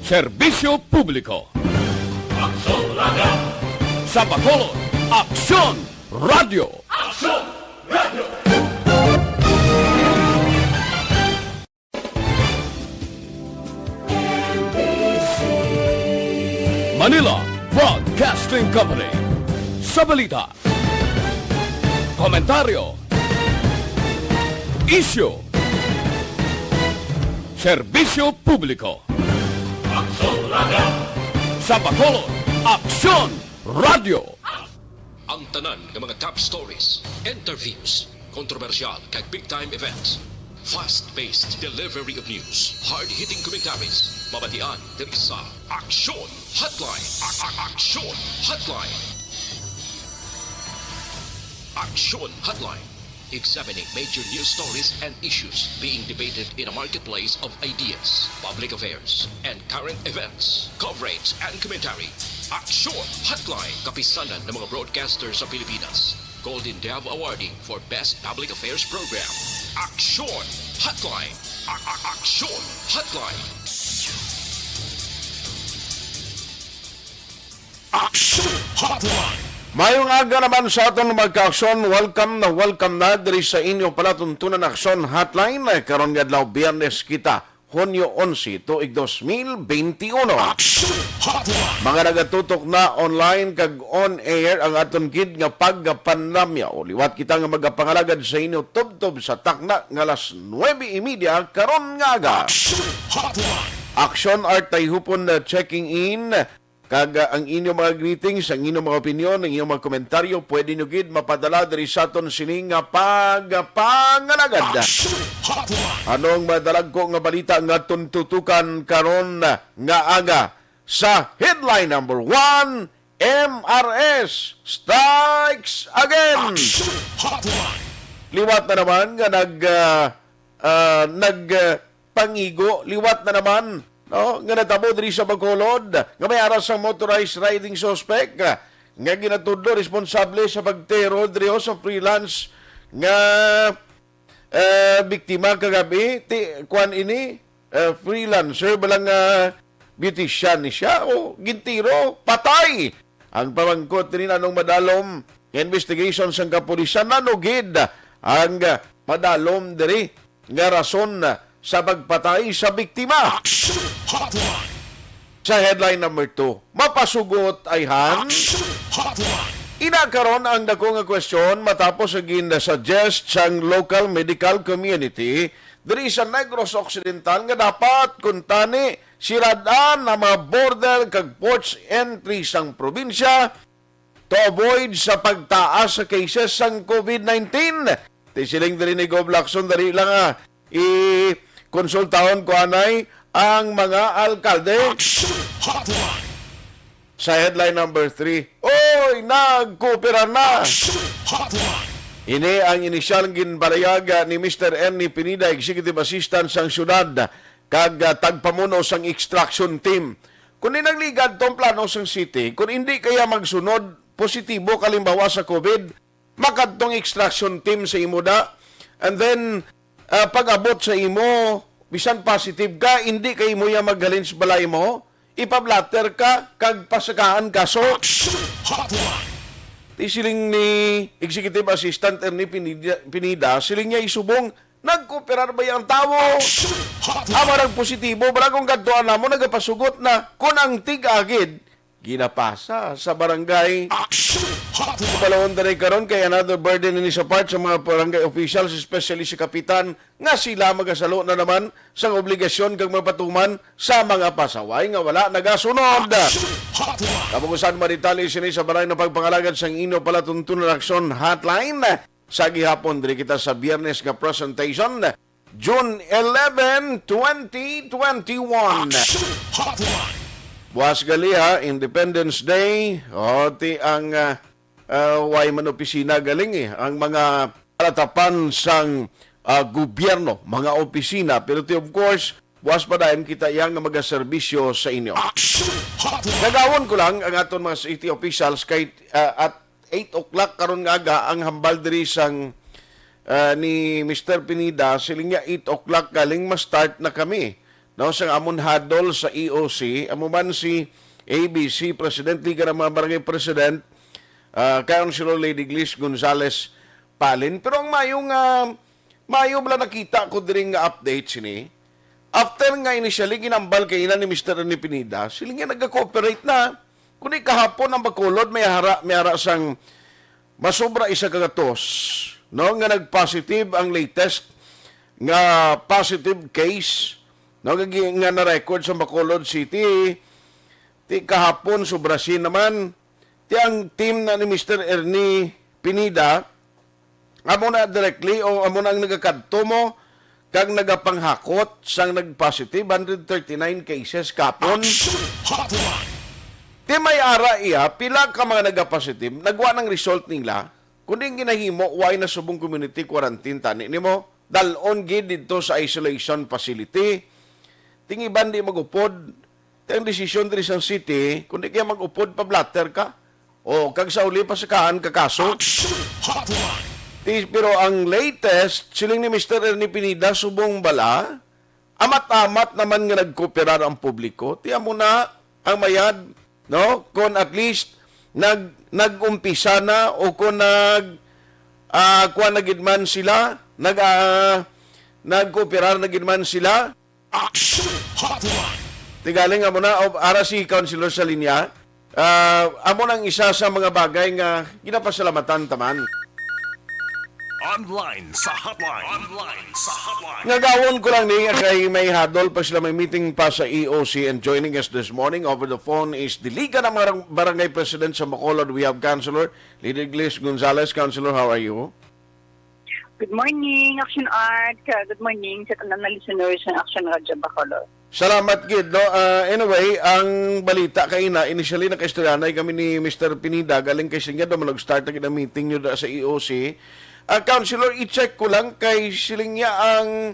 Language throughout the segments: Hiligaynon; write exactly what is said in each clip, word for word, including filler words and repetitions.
Serbisyo publiko. Aksyon Radio. Sa Bacolod, Aksyon Radio. Aksyon Radio. Manila Broadcasting Company. Sa balita, komentaryo, isyu, serbisyo publiko. Aksyon Radio. Sa Bacolod, Aksyon Radio. Ang tanan nga mga top stories, interviews, kontrobersyal kag big time events. Fast-paced delivery of news, hard-hitting commentaries, mabatian diri sa Aksyon Hotline. A- a- Aksyon Hotline. Aksyon Hotline. Examining major news stories and issues being debated in a marketplace of ideas, public affairs, and current events. Coverage and commentary. Aksyon Hotline. Kapisanan ng mga broadcaster sa Pilipinas. Golden Dove Awardee for Best Public Affairs Program. Aksyon Hotline. A- a- Aksyon Hotline. Aksyon Hotline. Mayong aga naman sa aton mga ka-aksyon. Welcome na welcome na diri sa inyo palatuntunan Aksyon Hotline. Karon nga adlaw, Biyernes kita, Hunyo onse, tuig dos mil benti uno. Aksyon Hotline. Mga nagatutok na online kag on air ang aton gid nga pagpanamya. O liwat kita nga magapangalagad sa inyo tubtob sa takna nga alas nuebe y media karon nga aga. Aksyon Hotline. Aksyon Art Tayhupon na checking in. Kag, ah, ang inyong mga greetings, ang inyong mga opinion, ang inyong mga komentaryo, pwede nyo gid mapadala diri sa aton sini nga pagpangalagad. Aksyon Hotline. Anong madalagko nga balita nga tuntutukan karon nga aga? Sa headline number one, M R S strikes again. Aksyon Hotline. Liwat na naman nga nag, ah, ah, nag, ah, pangigo, liwat na naman, no, nga natabo diri sa Bacolod, nga may ara sang motorized riding suspect, ah, nga ginatudlo responsable sa pagtero diri sa freelance nga, eh, biktima kagabi. Ti, kuan ini, eh, freelancer, bala nga beautician ni siya, o gintiro, patay. Ang pamangkot diri, anong madalom nga investigation sang kapulisan, ano gid ang madalom diri nga rason sa pagpatay sa biktima? Action Hotline. Sa headline number two, mapasugot, ayhan. Action Hotline. Ina karon ang dako nga question matapos ang gin-suggest sang local medical community diri sa Negros Occidental nga dapat kuntani sirad-an ang mga border kag ports entry sang probinsya to avoid sa pagtaas sa cases sang COVID nineteen. Ti siling diri ni Gov Lacson, dali lang, ah, i-konsultahon ko anay ang mga alkalde. Action Hotline. Sa headline number three, oy, nagkooperar na. Action Hotline. Ini ang inisyal nga ginpalayag, ah, ni Mister Ernie Pineda, Executive Assistant sang Syudad, kag, ah, tagpamuno sang extraction team. Kung di nagligad tong plano sang city, kung hindi kaya magsunod, positibo kalimbawa sa COVID, makadtong extraction team sa imo da, and then, ah, pag-abot sa imo, bisan positive ka, hindi kay imo ya maghalin sa balay mo, ipablatter ka, kag pasakaan kaso. Action Hotline. Ti siling ni Executive Assistant Ernie Pineda, Pineda, siling niya, isubong, nagkooperar ba ang tawo? Action Hotline. Amo nagpositibo, bala kung kadtuan namo, nagapasugot na. Kung ang tig-agid, ginapasa sa barangay. Action Hotline. Balahon diri karon kay another burden ini sa part sa mga barangay officials, especially si kapitan, nga sila magasalo na naman sang obligasyon kag mapatuman sa mga pasaway nga wala nagasunod. Action Hotline. Kabukusan, madetalye sini sa balay nga pagpangalagad sang inyo palatuntunan Action Hotline. Sa gihapon, diri kita sa Biyernes nga presentation, June eleven, twenty twenty-one. Action Hotline. Buwas gali, ha, Independence Day. O, ti ang, ah, ah, way man opisina galing, eh. Ang mga kalatapan sang, ah, gobyerno, mga opisina. Pero ti, of course, buwas pa dayon kita iya nga magaserbisyo sa inyo. Action Hotline. Gagawon ko lang ang aton mga city officials kay, ah, at eight o'clock karon nga aga ang hambal diri sang, ah, ni Mister Pineda, siling niya eight o'clock galing ma-start na kami. no, sa amon huddle sa E O C, amo man si A B C President, Liga ng mga Barangay President, ah, Councilor Lady Gliz Gonzalez Palin. Pero ang mayo nga, mayo bala nakita ko diri nga update sini, after nga initially ginambal kaina ni Mister Ernie Pineda, sila nga nagka-cooperate na. Kundi kahapon ang Bacolod may hara, may hara sang masobra isa ka gatos, no, nga nag-positive ang latest nga positive case, no, nga gi-, nga na-record sa Bacolod City. Ti kahapon, sobra sin naman. Ti ang team na ni Mister Ernie Pineda, amo na directly o amo na ang nagakadto mo kag nagapanghakot sang nag-positive, hundred thirty-nine cases kapon. Action Hotline. Ti may ara iya, pila ka mga nagapositive, nagwa ng result nila, kundi ang ginahimo, way na subong community quarantine tani nimo, dalon gid didto sa isolation facility. Ti ang iban di mag-upod, ti ang desisyon diri sa city, kundi kaya mag-upod pa blotter ka. O, kag sa uli pa sa kaan ka kaso. Action Hotline. Ti, pero ang latest, siling ni Mister Ernie Pineda, subong bala, amat-amat naman nga nagkooperar ang publiko. Ti amo na ang mayad, no? Kon at least nag-, nag-umpisa na o kon nag, ah, kuwan na gid man sila, nag, ah, nagkooperar na gid man sila. Action Hotline. Tigaling amo na, o, ara si Councilor sa linya. Ah, amo nang isa sa mga bagay nga ginapasalamatan taman. Online sa hotline. Online sa hotline. Ngagawon ko lang ni kay may hadol pa sila, may meeting pa sa E O C, and joining us this morning over the phone is the Liga ng Barang-, Barangay President sa Bacolod. We have Councilor Lady Gliz Gonzalez. Councilor, how are you? Good morning, Action Art. Ka-, good morning sa tanan na listeners ng Action Radyo Bacolod. Salamat gid, no? Ah, anyway, ang balita kaina, initially nakaistoryanay kami ni Mister Pineda, galing kay siya daw, mag-start na gid ang meeting nyo da sa E O C. Ah, Councilor, i-check ko lang kay siling niya ang,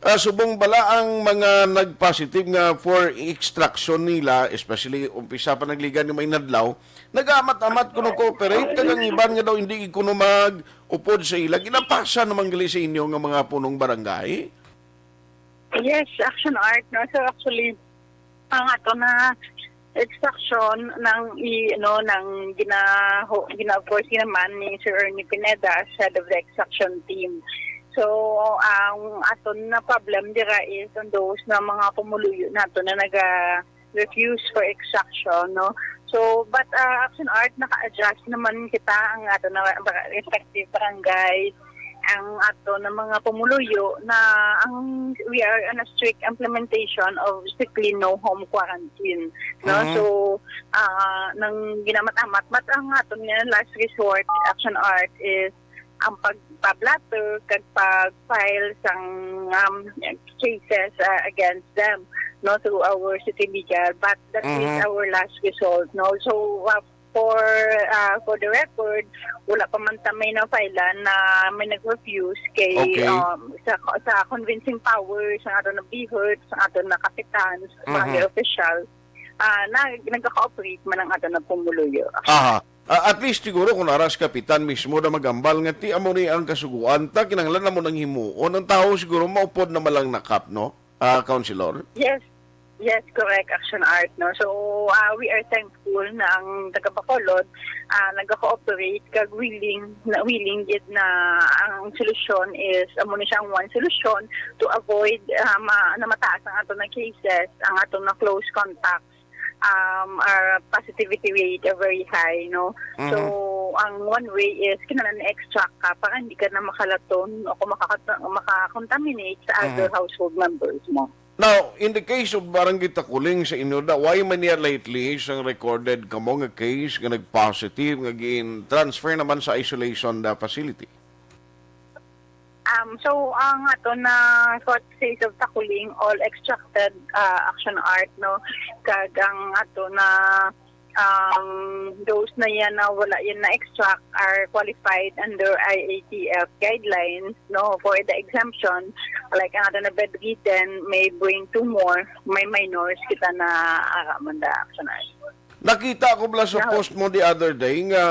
ah, subong bala ang mga nag-positive nga for extraction nila, especially umpisa pa nagligan ni may nadlaw, nag-amat-amat kuno cooperate, kag ang iban nga daw hindi kuno mag-upod sa ila. Ginapasa naman gali sa inyo nga mga punong barangay? Yes, Action Art, no? So, actually, ang ato na extraction ng i-, ano, ng ginaho-, gina-, of course, naman ni Sir Ernie Pineda as head of the extraction team. So, ang ato na problem dira is on those na mga pumuluyo nato na naga-refuse for extraction, no? So, but, uh, Action Art, naka-adjust naman kita ang ato na ba-, respective barangay, ang ato na mga pumuluyo na ang, we are on a strict implementation of strictly no home quarantine, no? Mhm. So, ah, nang ginamat-amat, but ang aton nga last resort, Action Art, is ang pagpa-blotter kag pag-file sang, um, cases, ah, against them, no, through our city legal, but that is Mhm. our last resort, no? So, uh, for, uh, for the record, wala pa man ta may na-file na may nag-refuse kay, Okay. um, sa, sa convincing powers, sa ato na BIHERT, sa ato na kapitan, sa Mhm. barangay official, ah, na, nagka-cooperate man ang ato na pumuluyo. Aha. Ah, at least siguro kung aras kapitan mismo na magambal nga ti amo ni ang kasuguan ta, kinahanglan namo nang himuon. Ang tawo siguro maupod na malang nakap, no? Ah, Councilor? Yes. Yes, correct, Action Art, no? So, ah, we are thankful na ang taga Bacolod, ah, nagka-cooperate kag willing, na willing gid na ang solusyon is, amo ni siya ang one solution to avoid, ah, ma-, na mataas ang ato na cases, ang ato na close contacts, um, our positivity rate are very high, no? Mhm. So, ang one way is kinahanglan extract ka para hindi ka na makalaton o kung makakata-, makakontaminate sa other Mhm. household members mo. Now, in the case of Barangay Takuling sa inyo, da, why man niya lately sang recorded kamo nga case nga nag-positive, nga gin-transfer naman sa isolation da facility? Um, so, ang ato na court case of Takuling, all extracted, uh, Action Art, no? Kag ang ato na, um, those na yan na wala yan na-extract are qualified under I A T F guidelines, no? For the exemption, like ang ato na bedridden, may bring two more, may minors, kita na ara man da, Action Art. Nakita ko bala sa Now, post mo the other day nga,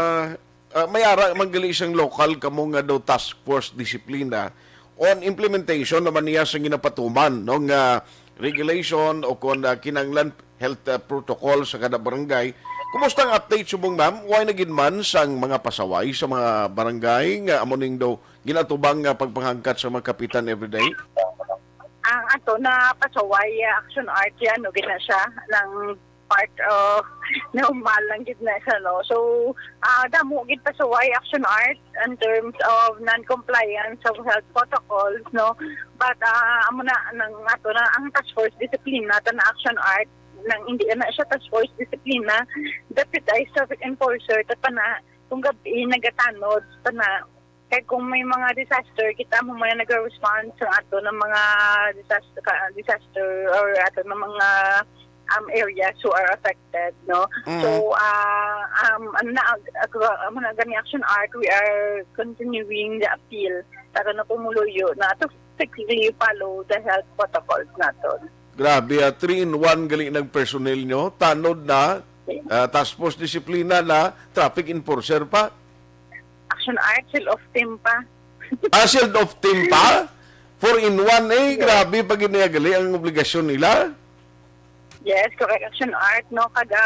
ah, may ara man gali isang local kamo nga daw task force disiplina on implementation naman niya sa ginapatuman, no, nga regulation o kon, ah, kinahanglan health, ah, protocol sa kada barangay. Kumusta ang update subong, ma'am? Way na gid man sang mga pasaway sa mga barangay nga amo ning daw ginatubang nga pagpanghangkat sa mga kapitan everyday? Ang ato na pasaway, ah, Action Art yan, no, gina siya ng part of normal lang gid na siya, no? So, ah, damo gid pasaway Action Art in terms of non-compliance of health protocols, no? But, ah, amo na, nang ato na, ang task force disiplina, ta na Action Art, nang hindi na siya task force disiplina, deputized traffic enforcer, ta pa na, kung gabi, nagatanod, ta na, kay kung may mga disaster, kita mo man nag-respond sa ato ng mga disaster, ka- disaster or ato ng mga, um, areas who are affected, no? Mhm. So, ah, um, ano na, ag- ag- amo na gani Action Art, we are continuing the appeal. Pero na pumuluyo na to strictly follow the health protocols naton. Grabe, ah, three in one gali ng personnel nyo. Tanod na, ah, task force disiplina na, traffic enforcer pa. Action Art, seal of team pa. Ah, shield of team pa? Four in one, eh. Yes. Grabe, pag iniagali ang obligasyon nila. Yes, correct. Action Art, no? Kada,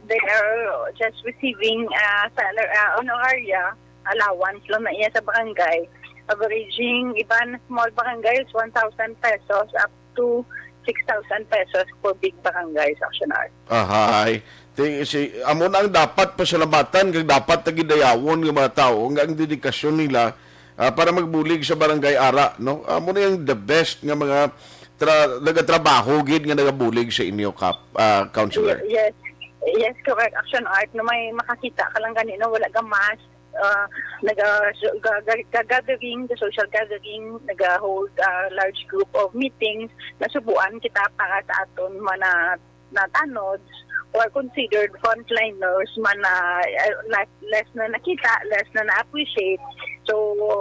they are just receiving, ah, salary, ah, honoraria, allowance lang na iya sa barangay. Averaging, iban small barangays, one thousand pesos up to six thousand pesos for big barangays, Action Art. Ahay. Ti, si, amo na ang dapat pasalamatan, kag dapat tagidayawon nga mga tao, nga ang dedikasyon nila, ah, para magbulig sa barangay ara, no? Amo na yung the best nga mga tra-, nagatrabaho gid nga nagabulig sa inyo, Kap, ah, Counselor. Ye-, yes. Yes, correct. Action Art, no, may makakita ka lang gani, no, wala ka mask, ah, naga, ga-, ga-, ga-, gathering, the social gathering, naga-hold, ah, large group of meetings, nasubuan kita para sa aton mga na, na tanods or considered frontliners man na, eh, less, less na nakita, less na na-appreciate. So,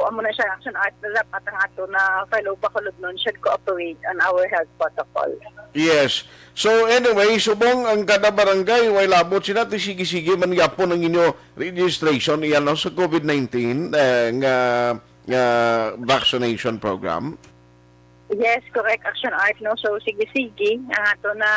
amo na siya, Action Art, na dapat ang ato na fellow Bacolodnon should cooperate on our health protocol. Yes. So, anyway, subong ang kada barangay, way labot sila, ti sige-sige man gyapon ang inyo registration, iyan, no, sa COVID nineteen, eh, nga, nga vaccination program. Yes, correct, Action Art, no? So, sige-sige, ang ato na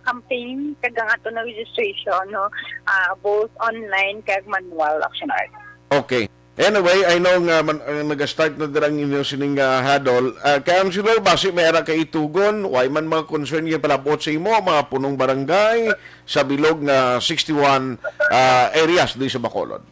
campaign, kag ang ato na registration, no? Ah, both online kag manual, Action Art. Okay. Anyway, I know nga man, uh, nag-start na dira ang inyo sining, uh, huddle. Uh, Councilor, basi may ara kay itugon, way man mga concern nga palabot sa imo, mga punong barangay, sa bilog nga sixty-one, uh, areas di sa Bacolod.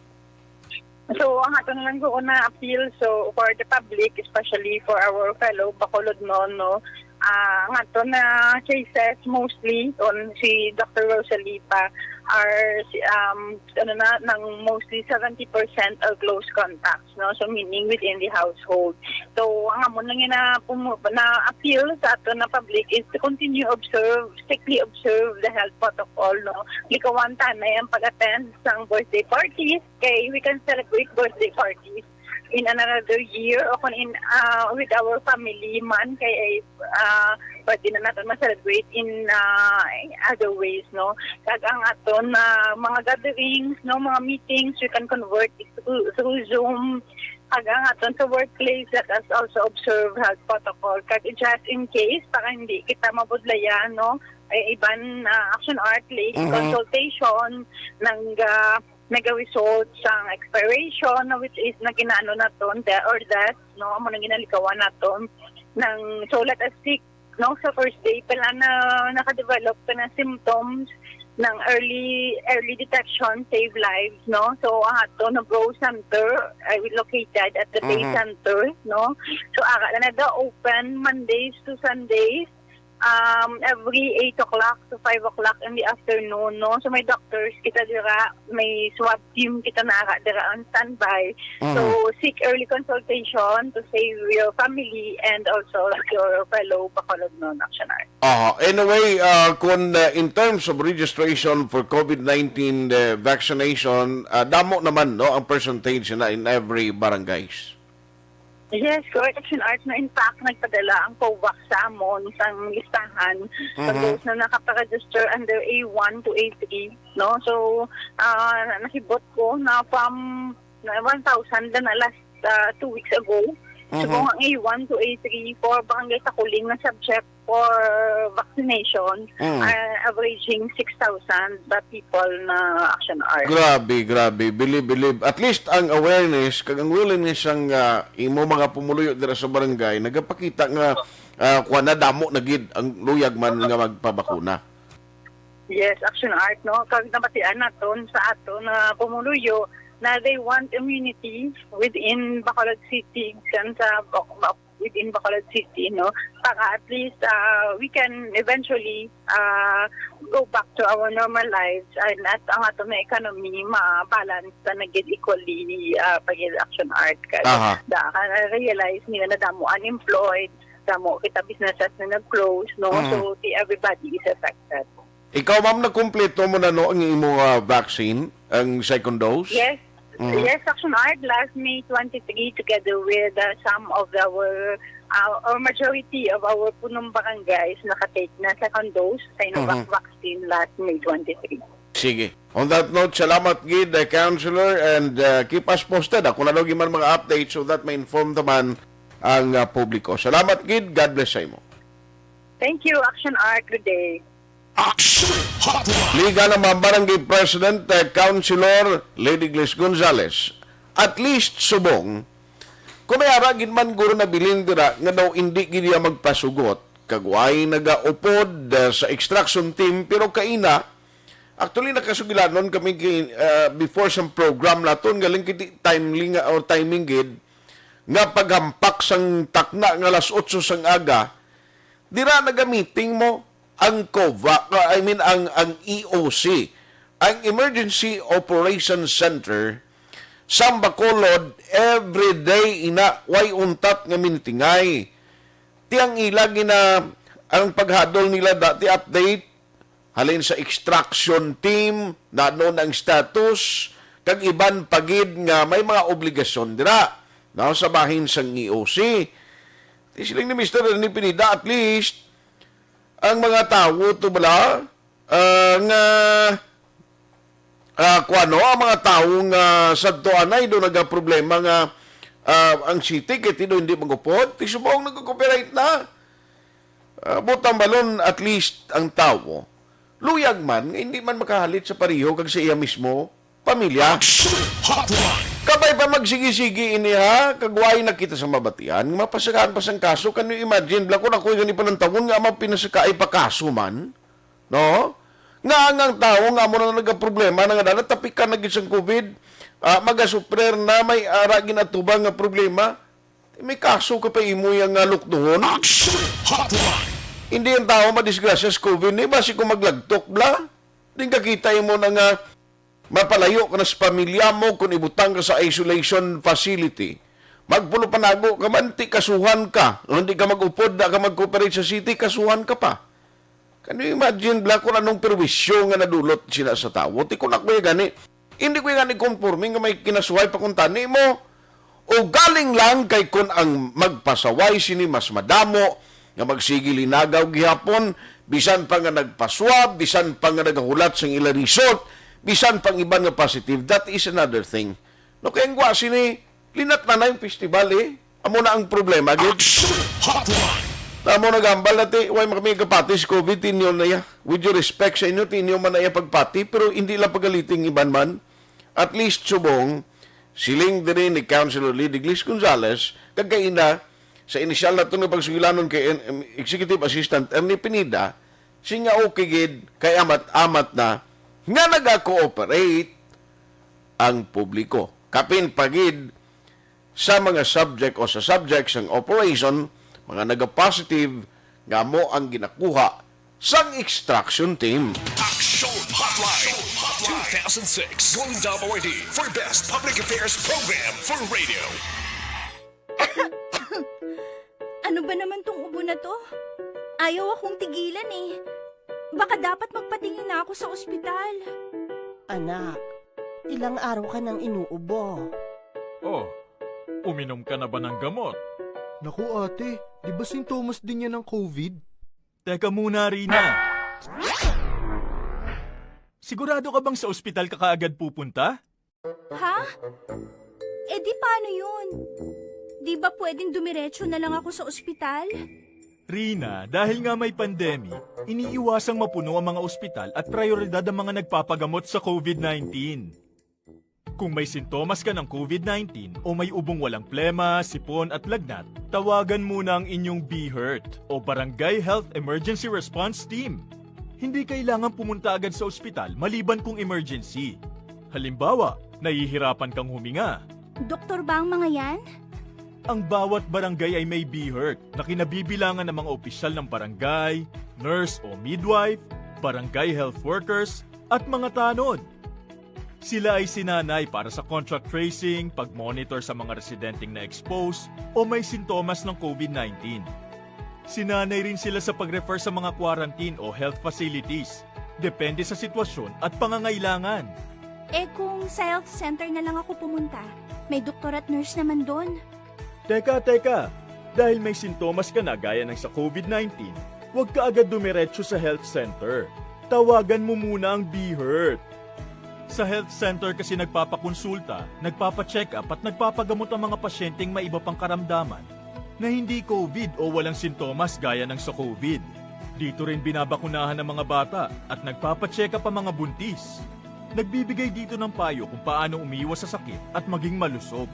So, ang ato na lang doon na appeal, so, for the public, especially for our fellow Bacolodnon, no, ah, ang ato na cases mostly on si Doctor Rosalie pa are, si, um, ano na, nang mostly seventy percent are close contacts, no? So, meaning within the household. So, ang amon lang nga na, pumu-, na appeal sa ato na public is to continue observe, strictly observe the health protocol, no? Likawan tanay ang pag-attend sa birthday parties, kay we can celebrate birthday parties in another year o kung in, ah, with our family man, kay, ah, pwede na natin ma-celebrate in, ah, other ways, no? Kag ang aton, ah, mga gatherings, no, mga meetings, we can convert it through, through Zoom. Kag ang aton sa workplace, let us also observe health protocol. Kag just in case, para hindi kita mabudlayan, no, ay iban, ah, Action Art, late Mhm. consultation, nang, ah, nag-result sang expiration, no, which is na ginaano naton, de-, or death, no, amo nang ginalikawan naton. Nang, so let us seek, no, sa first day pa lang na nakadevelop ka ng symptoms ng early, early detection, save lives, no? So, ang ato na Grow Center, uh, located at the Bay Mhm. Center, no? So, ara na na daw open Mondays to Sundays, um, every eight o'clock to five o'clock in the afternoon, no? So, may doctors kita dira, may swab team kita na ara dira on standby. So, Mhm. seek early consultation to save your family and also your fellow Bacolodnon, Action Art. Ah, anyway, ah, kung, ah, in terms of registration for COVID nineteen, the vaccination, ah, damo naman, no, ang percentage na in every barangays. Yes, correct. Action Art na, in fact, nagpadala ang COVAX sa amon sang listahan sa Mhm. those na nakaparegister under A one to A three, no? So, ah, nakibot ko na from na one thousand na last, ah, two weeks ago. Mhm. Subong ang A one to A three, four barangay sa Kuling na subject for vaccination, Mm. are averaging six thousand the people na action are. Grabe, grabe. Bilib, bilib. At least ang awareness, kag ang willingness sang, ah, imo mga pumuluyo dira sa barangay, nagapakita nga, ah, kuwan na, damo na gid ang luyag man nga magpabakuna. Yes, action art, no? Kag nabatian naton sa aton na pumuluyo na they want immunity within Bacolod City, kan sa Bac-, Bac-, within Bacolod City, no? Para at least, ah, we can eventually, ah, go back to our normal lives and at ang aton na economy ma-balance na nagid equally, ah, pag action art. Kay Aha. da, ka-realize nila na damo unemployed, damo kita businesses na nag-close, no? Mm. So, di everybody is affected. Ikaw, ma'am, nakumpleto mo na, no, ang imo, ah, vaccine, ang second dose? Yes. Mhm. Yes, action art last May twenty-three together with, uh, some of our, uh, or majority of our punong barangays nakatake na second dose Sinovac Mhm. vaccine last May twenty-three. Sige. On that note, salamat gid, uh, Counselor, and, uh, keep us posted. Ako na lagi man mga updates so that ma-inform naman ang, uh, publiko. Salamat gid. God bless sa imo. Thank you, Action Art. Good day. Action Hotline. Liga ng mga Barangay President, eh, Councilor Lady Glis Gonzales. At least, subong, kung may ara gid man guro nabilin dira nga daw indi gid iya magpasugot, kag way nagaupod, eh, sa extraction team, pero kaina, actually, nakasugilanon kami kay, eh, before sa program naton, galing kiti timely nga, or timing gid, nga paghampak sang takna nga alas otso sang aga, dira nagamiting mo ang COVAC, uh, I mean, ang, ang E O C, ang Emergency Operations Center, sang Bacolod, every day ina, way untat nga mintingay. Ti ang ila gina, ang paghadol nila dati update, halin sa extraction team, nano ang status, kag iban pa gid nga may mga obligasyon dira, no, sa bahin sang E O C. Ti siling ni Mister Ernie Pineda, at least, ang mga tawo to bala, ah, nga, ah, kuwano, ang mga tawo nga sadto anay do nagaproblema nga, ah, ang city kay ti do hindi magupod, ti subong nagko-cooperate na. Ah, butang balon, at least ang tawo luyag man nga hindi man makahalit sa pareho kag sa iya mismo pamilya. Action Hotline. Kabay pa magsigi-sigi ini, ha, kag way na kita sa mabatian nga mapasakaan pa sang kaso. Can you imagine, bla, kung ako'y gani panantawon nga mapinasakaay pa kaso man, no? Nga ang, ang tawo nga amo na nagaproblema na nga dala tapikan na gid sang COVID, ah, magasuprer na may ara ginatubang nga problema. May kaso ka pa imo yang nga lukduhon? Action Hotline. Hindi ang tao madisgrasya sa COVID ni basi kung maglagtok, bla. Di ka kita imo na nga mapalayo ka na sa pamilya mo kung ibutang ka sa isolation facility. Magpulo panago ka man, ti kasuhan ka. Kung hindi ka mag-upod, da ka mag-cooperate sa city, kasuhan ka pa. Can you imagine, bla, kung anong perwisyo nga nadulot sina sa tawo? Ti kung ako gani, hindi ko gani konforme nga may kinasuhay pa kung tani mo. O galing lang kay kung ang magpasaway sini mas madamo, nga magsigi linagaw gihapon, bisan pa nga nagpaswab, bisan pa nga nagahulat sang ila result, bisan pang iban nga positive, that is another thing. No, kay ang gwa sini, linat na na yung festival, eh. Amo na ang problema, gid. Action Hotline. Tamo nagambal na ti, way man kami kapati sa COVID, tinyo na ya. With due respect sa inyo, tinyo man na ya pagpati, pero hindi lang pagaliting iban man. At least, subong, siling diri ni Councilor Lady Glis Gonzales, kag kaina, sa inisyal naton nga pagsugilanon kay N-, Executive Assistant Ernie Pineda, siya nga okay gid, kay amat-amat na, nga nag-cooperate ang publiko. Kapin pa gid, sa mga subject o sa subject sang operation, mga nagapositive nga amo ang ginakuha sang extraction team. Action Hotline two thousand six Golden Dove Awardee for Best Public Affairs Program for Radio. Ano ba naman tong ubo na to? Ayaw akong tigilan eh. Baka dapat magpatingin na ako sa ospital. Anak, ilang araw ka nang inuubo. Oh, uminom ka na ba ng gamot? Naku, ate, di ba sintomas din yan ng COVID? Teka muna, Rina. Sigurado ka bang sa ospital ka kaagad pupunta? Ha? Eh di paano yun? Di ba pwedeng dumiretso na lang ako sa ospital? Rina, dahil nga may pandemic, iniiwasang mapuno ang mga ospital at prioridad ang mga nagpapagamot sa covid nineteen. Kung may sintomas ka ng covid nineteen o may ubong walang plema, sipon at lagnat, tawagan muna ang inyong BHERT o Barangay Health Emergency Response Team. Hindi kailangan pumunta agad sa ospital maliban kung emergency. Halimbawa, nahihirapan kang huminga. Doktor ba ang mga yan? Ang bawat barangay ay may BHERT na kinabibilangan ng mga opisyal ng barangay, nurse o midwife, barangay health workers, at mga tanod. Sila ay sinanay para sa contact tracing, pag-monitor sa mga residenteng na-expose o may sintomas ng covid nineteen. Sinanay rin sila sa pag-refer sa mga quarantine o health facilities, depende sa sitwasyon at pangangailangan. Eh, kung sa health center na lang ako pumunta, may doktor at nurse naman doon. Teka, teka! Dahil may sintomas ka na gaya ng sa covid nineteen, huwag ka agad dumiretso sa health center. Tawagan mo muna ang BHERT. Sa health center kasi nagpapakonsulta, nagpapacheck-up at nagpapagamot ang mga pasyenteng may iba pang karamdaman na hindi covid o walang sintomas gaya ng sa covid. Dito rin binabakunahan ang mga bata at nagpapacheck-up ang mga buntis. Nagbibigay dito ng payo kung paano umiwas sa sakit at maging malusog.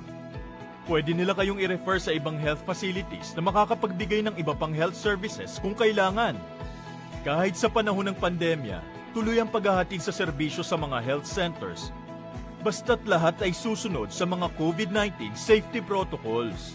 Pwede nila kayong i-refer sa ibang health facilities na makakapagbigay ng iba pang health services kung kailangan. Kahit sa panahon ng pandemya, tuloy ang paghahatid sa serbisyo sa mga health centers, basta't lahat ay susunod sa mga covid nineteen safety protocols.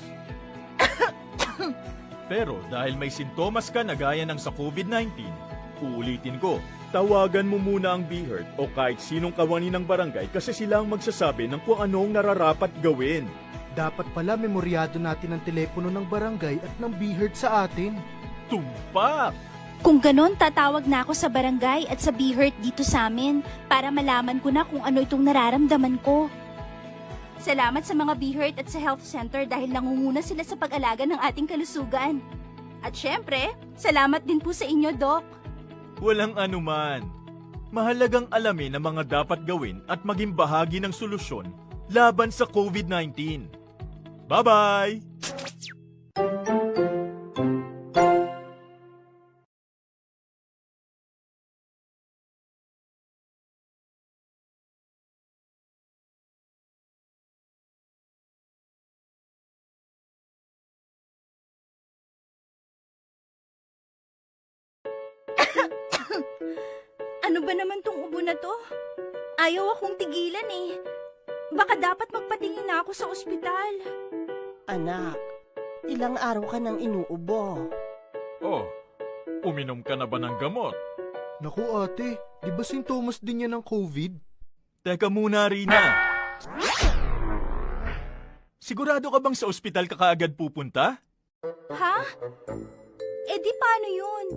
Pero dahil may sintomas ka na gaya ng sa covid nineteen, uulitin ko, tawagan mo muna ang BHERT o kahit sinong kawani ng barangay kasi sila ang magsasabi ng kung ano ang nararapat gawin. Dapat pala memoryado natin ang telepono ng barangay at ng BHERT sa atin. Tumpak! Kung ganon, tatawag na ako sa barangay at sa BHERT dito sa amin para malaman ko na kung ano itong nararamdaman ko. Salamat sa mga BHERT at sa health center dahil nangunguna sila sa pag-alaga ng ating kalusugan. At syempre, salamat din po sa inyo, Doc. Walang anuman. Mahalagang alamin ang mga dapat gawin at maging bahagi ng solusyon laban sa covid nineteen. Bye-bye! Ano ba naman tong ubo na to? Ayaw akong tigilan eh. Baka dapat magpatingin na ako sa ospital. Anak, ilang araw ka nang inuubo. Oh, uminom ka na ba ng gamot? Naku ate, di ba sintomas din yan ng covid? Teka muna, Rina. Sigurado ka bang sa ospital ka kaagad pupunta? Ha? Eh di paano yun?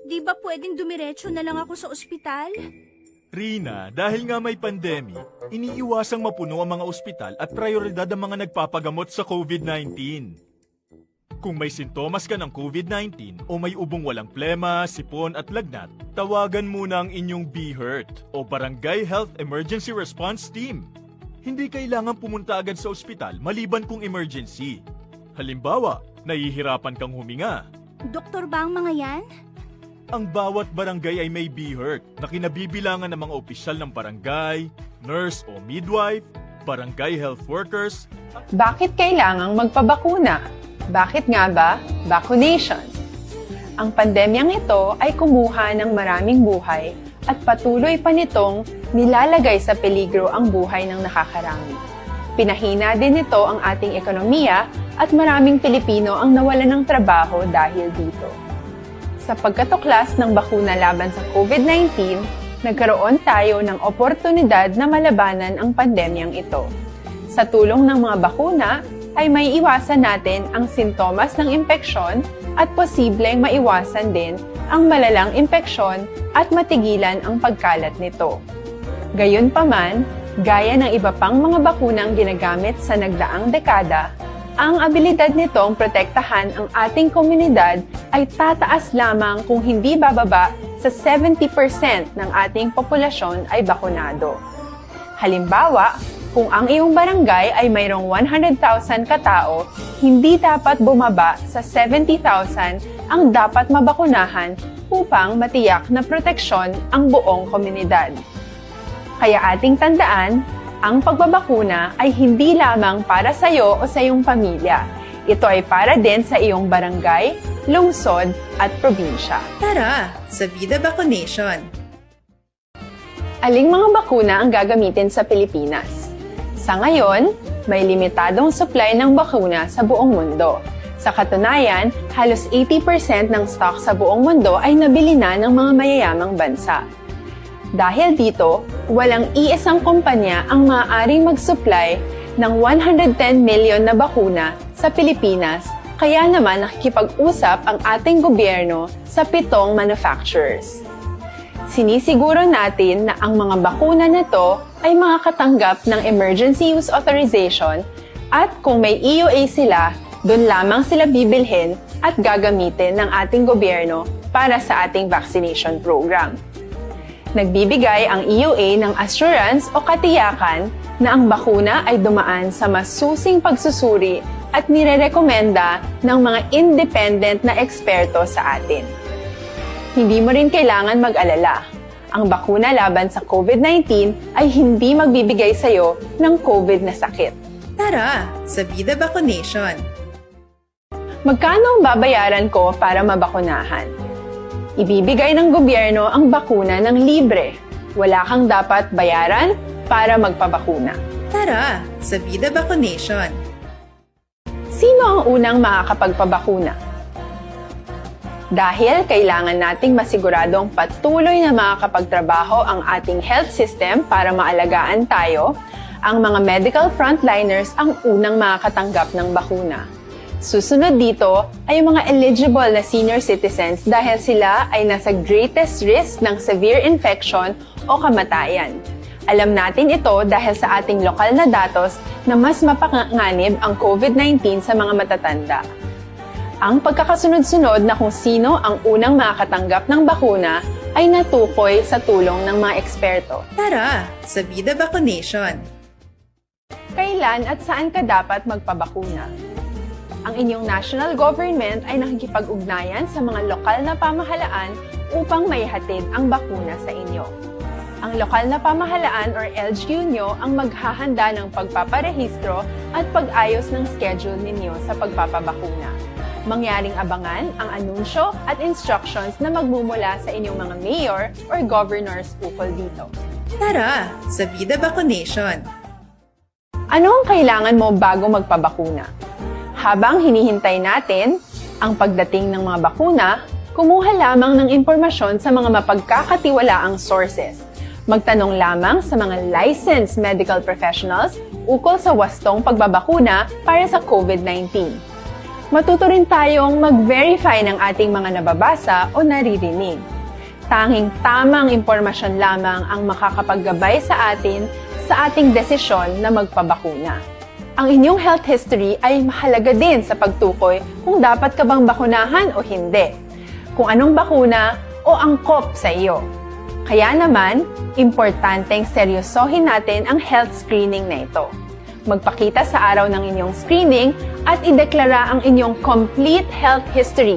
Di ba pwedeng dumiretso na lang ako sa ospital? Rina, dahil nga may pandemic, iniiwasang mapuno ang mga ospital at prioridad ang mga nagpapagamot sa covid nineteen. Kung may sintomas ka ng covid nineteen o may ubong walang plema, sipon at lagnat, tawagan muna ang inyong BHERT o Barangay Health Emergency Response Team. Hindi kailangan pumunta agad sa ospital maliban kung emergency. Halimbawa, nahihirapan kang huminga. Doktor ba ang mga yan? Ang bawat barangay ay may BHERT na kinabibilangan ng mga opisyal ng barangay, nurse o midwife, barangay health workers. Bakit kailangang magpabakuna? Bakit nga ba vaccination? Ang pandemyang ito ay kumuha ng maraming buhay at patuloy pa nitong nilalagay sa peligro ang buhay ng nakakarami. Pinahina din nito ang ating ekonomiya at maraming Pilipino ang nawalan ng trabaho dahil dito. Sa pagkatuklas ng bakuna laban sa covid nineteen, nagkaroon tayo ng oportunidad na malabanan ang pandemyang ito. Sa tulong ng mga bakuna, ay maiiwasan natin ang sintomas ng impeksyon at posibleng maiwasan din ang malalang impeksyon at matigilan ang pagkalat nito. Gayunpaman, gaya ng iba pang mga bakunang ginagamit sa nagdaang dekada, ang abilidad nitong protektahan ang ating komunidad ay tataas lamang kung hindi bababa sa seventy percent ng ating populasyon ay bakunado. Halimbawa, Kung ang iyong barangay ay mayroong one hundred thousand ka tawo, hindi dapat bumaba sa seventy thousand ang dapat mabakunahan upang matiyak na proteksyon ang buong komunidad. Kaya ating tandaan, ang pagbabakuna ay hindi lamang para sa iyo o sa iyong pamilya. Ito ay para din sa iyong barangay, lungsod, at probinsya. Tara, sa Vida Vacunation! Aling mga bakuna ang gagamitin sa Pilipinas? Sa ngayon, may limitadong supply ng bakuna sa buong mundo. Sa katunayan, halos eighty percent ng stock sa buong mundo ay nabili na ng mga mayayamang bansa. Dahil dito, walang iisang kumpanya ang maaaring mag-supply ng one hundred ten million na bakuna sa Pilipinas, kaya naman nakikipag-usap ang ating gobyerno sa pitong manufacturers. Sinisiguro natin na ang mga bakuna na to ay makakatanggap ng emergency use authorization, at kung may E U A sila, doon lamang sila bibilhin at gagamitin ng ating gobyerno para sa ating vaccination program. Nagbibigay ang E U A ng assurance o katiyakan na ang bakuna ay dumaan sa masusing pagsusuri at nirerekomenda ng mga independent na eksperto sa atin. Hindi mo rin kailangan mag-alala. Ang bakuna laban sa COVID nineteen ay hindi magbibigay sa iyo ng COVID na sakit. Tara, sa Vida Vacunation! Magkano ang babayaran ko para mabakunahan? Ibibigay ng gobyerno ang bakuna ng libre. Wala kang dapat bayaran para magpabakuna. Tara, sa Vida Vacunation! Sino ang unang makakapagpabakuna? Dahil kailangan nating masiguradong patuloy na makakapagtrabaho ang ating health system para maalagaan tayo, ang mga medical frontliners ang unang makakatanggap ng bakuna. Susunod dito ay ang mga eligible na senior citizens dahil sila ay nasa greatest risk ng severe infection o kamatayan. Alam natin ito dahil sa ating lokal na datos na mas mapanganib ang COVID nineteen sa mga matatanda. Ang pagkakasunod-sunod na kung sino ang unang makakatanggap ng bakuna ay natukoy sa tulong ng mga eksperto. Tara, sa Vida Vacunation! Kailan at saan ka dapat magpabakuna? Ang inyong national government ay nakikipag-ugnayan sa mga lokal na pamahalaan upang maihatid ang bakuna sa inyo. Ang lokal na pamahalaan or L G U nyo ang maghahanda ng pagpaparehistro at pag-ayos ng schedule ninyo sa pagpapabakuna. Mangyaring abangan ang anunsyo at instructions na magmumula sa inyong mga mayor or governors ukol dito. Tara, sa Vida Vacunation! Ano ang kailangan mo bago magpabakuna? Habang hinihintay natin ang pagdating ng mga bakuna, kumuha lamang ng impormasyon sa mga mapagkakatiwalaang sources. Magtanong lamang sa mga licensed medical professionals ukol sa wastong pagbabakuna para sa COVID nineteen. Matuto rin tayong mag-verify ng ating mga nababasa o naririnig. Tanging tamang impormasyon lamang ang makakapaggabay sa atin sa ating desisyon na magpabakuna. Ang inyong health history ay mahalaga din sa pagtukoy kung dapat ka bang bakunahan o hindi, kung anong bakuna o angkop sa iyo. Kaya naman, importanteng seryosohin natin ang health screening na ito. Magpakita sa araw ng inyong screening at ideklara ang inyong complete health history,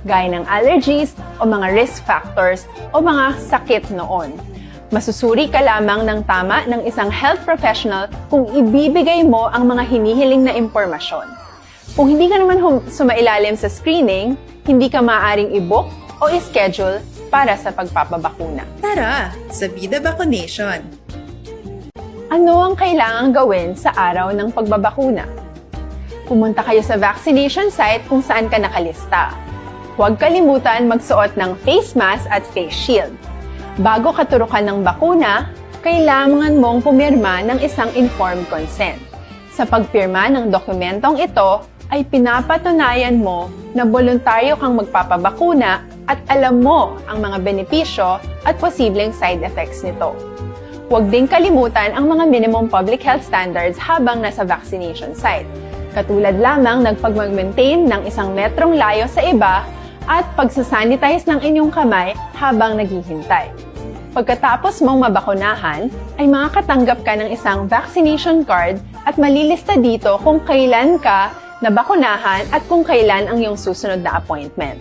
gaya ng allergies o mga risk factors o mga sakit noon. Masusuri ka lamang ng tama ng isang health professional kung ibibigay mo ang mga hinihiling na impormasyon. Kung hindi ka naman hum- sumailalim sa screening, hindi ka maaaring i-book o i-schedule para sa pagpapabakuna. Tara, sa Vida Vacunation! Ano ang kailangang gawin sa araw ng pagbabakuna? Pumunta kayo sa vaccination site kung saan ka nakalista. Huwag kalimutan magsuot ng face mask at face shield. Bago katurukan ng bakuna, kailangan mong pumirma ng isang informed consent. Sa pagpirma ng dokumentong ito, ay pinapatunayan mo na boluntaryo kang magpapabakuna at alam mo ang mga benepisyo at posibleng side effects nito. Huwag ding kalimutan ang mga minimum public health standards habang nasa vaccination site, katulad lamang ng pagmag-maintain ng isang metrong layo sa iba at pagsasanitize ng inyong kamay habang naghihintay. Pagkatapos mong mabakunahan, ay makakatanggap ka ng isang vaccination card at malilista dito kung kailan ka nabakunahan at kung kailan ang iyong susunod na appointment.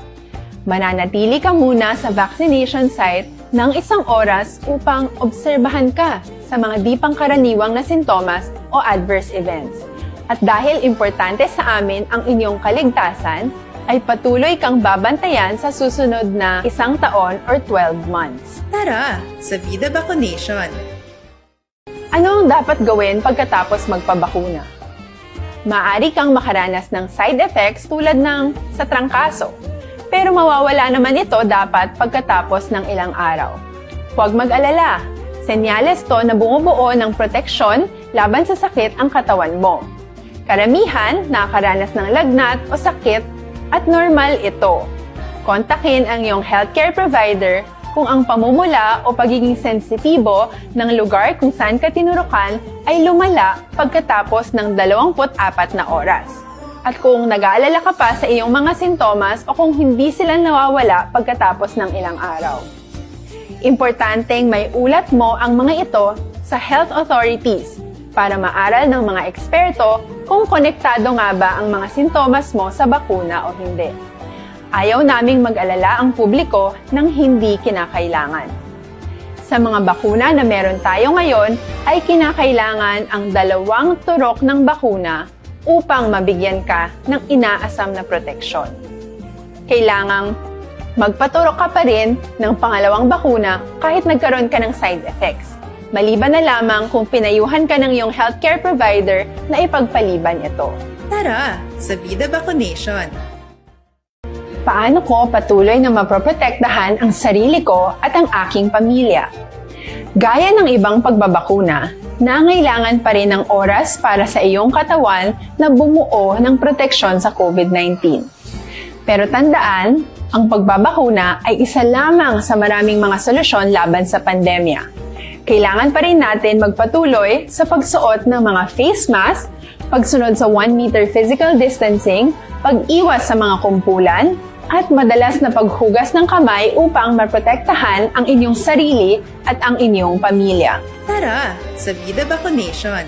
Mananatili ka muna sa vaccination site ng isang oras upang obserbahan ka sa mga di pangkaraniwang na sintomas o adverse events. At dahil importante sa amin ang inyong kaligtasan, ay patuloy kang babantayan sa susunod na isang taon or twelve months. Tara, sa Vida Vaccination! Ano ang dapat gawin pagkatapos magpabakuna? Maaari kang makaranas ng side effects tulad ng sa trangkaso, pero mawawala naman ito dapat pagkatapos ng ilang araw. Huwag mag-alala, senyales to na bumubuo ng proteksyon laban sa sakit ang katawan mo. Karamihan nakakaranas ng lagnat o sakit at normal ito. Kontakin ang iyong healthcare provider kung ang pamumula o pagiging sensitibo ng lugar kung saan ka tinurukan ay lumala pagkatapos ng dalawampu't apat na oras. At kung nag-aalala ka pa sa iyong mga sintomas o kung hindi sila nawawala pagkatapos ng ilang araw. Importanteng may ulat mo ang mga ito sa health authorities para maaral ng mga eksperto kung konektado nga ba ang mga sintomas mo sa bakuna o hindi. Ayaw naming mag-alala ang publiko ng hindi kinakailangan. Sa mga bakuna na meron tayo ngayon, ay kinakailangan ang dalawang turok ng bakuna upang mabigyan ka ng inaasam na proteksyon. Kailangang magpaturok ka pa rin ng pangalawang bakuna kahit nagkaroon ka ng side effects, maliban na lamang kung pinayuhan ka ng iyong healthcare provider na ipagpaliban ito. Tara, sa Vida Vaccination! Paano ko patuloy na maproprotektahan ang sarili ko at ang aking pamilya? Gaya ng ibang pagbabakuna, nangailangan pa rin ng oras para sa iyong katawan na bumuo ng proteksyon sa COVID nineteen. Pero tandaan, ang pagbabakuna ay isa lamang sa maraming mga solusyon laban sa pandemya. Kailangan pa rin natin magpatuloy sa pagsuot ng mga face mask, pagsunod sa one meter physical distancing, pag-iwas sa mga kumpulan, at madalas na paghugas ng kamay upang maprotektahan ang inyong sarili at ang inyong pamilya. Tara, sa Vida Vaccination!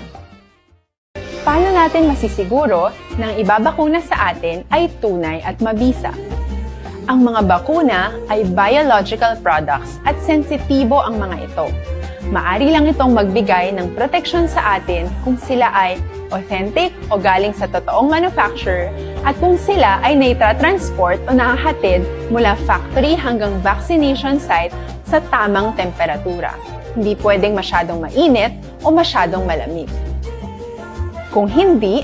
Paano natin masisiguro na ang ibabakuna sa atin ay tunay at mabisa? Ang mga bakuna ay biological products at sensitibo ang mga ito. Maari lang itong magbigay ng proteksyon sa atin kung sila ay authentic o galing sa totoong manufacturer at kung sila ay naitatransport o nahahatid mula factory hanggang vaccination site sa tamang temperatura. Hindi pwedeng masyadong mainit o masyadong malamig. Kung hindi,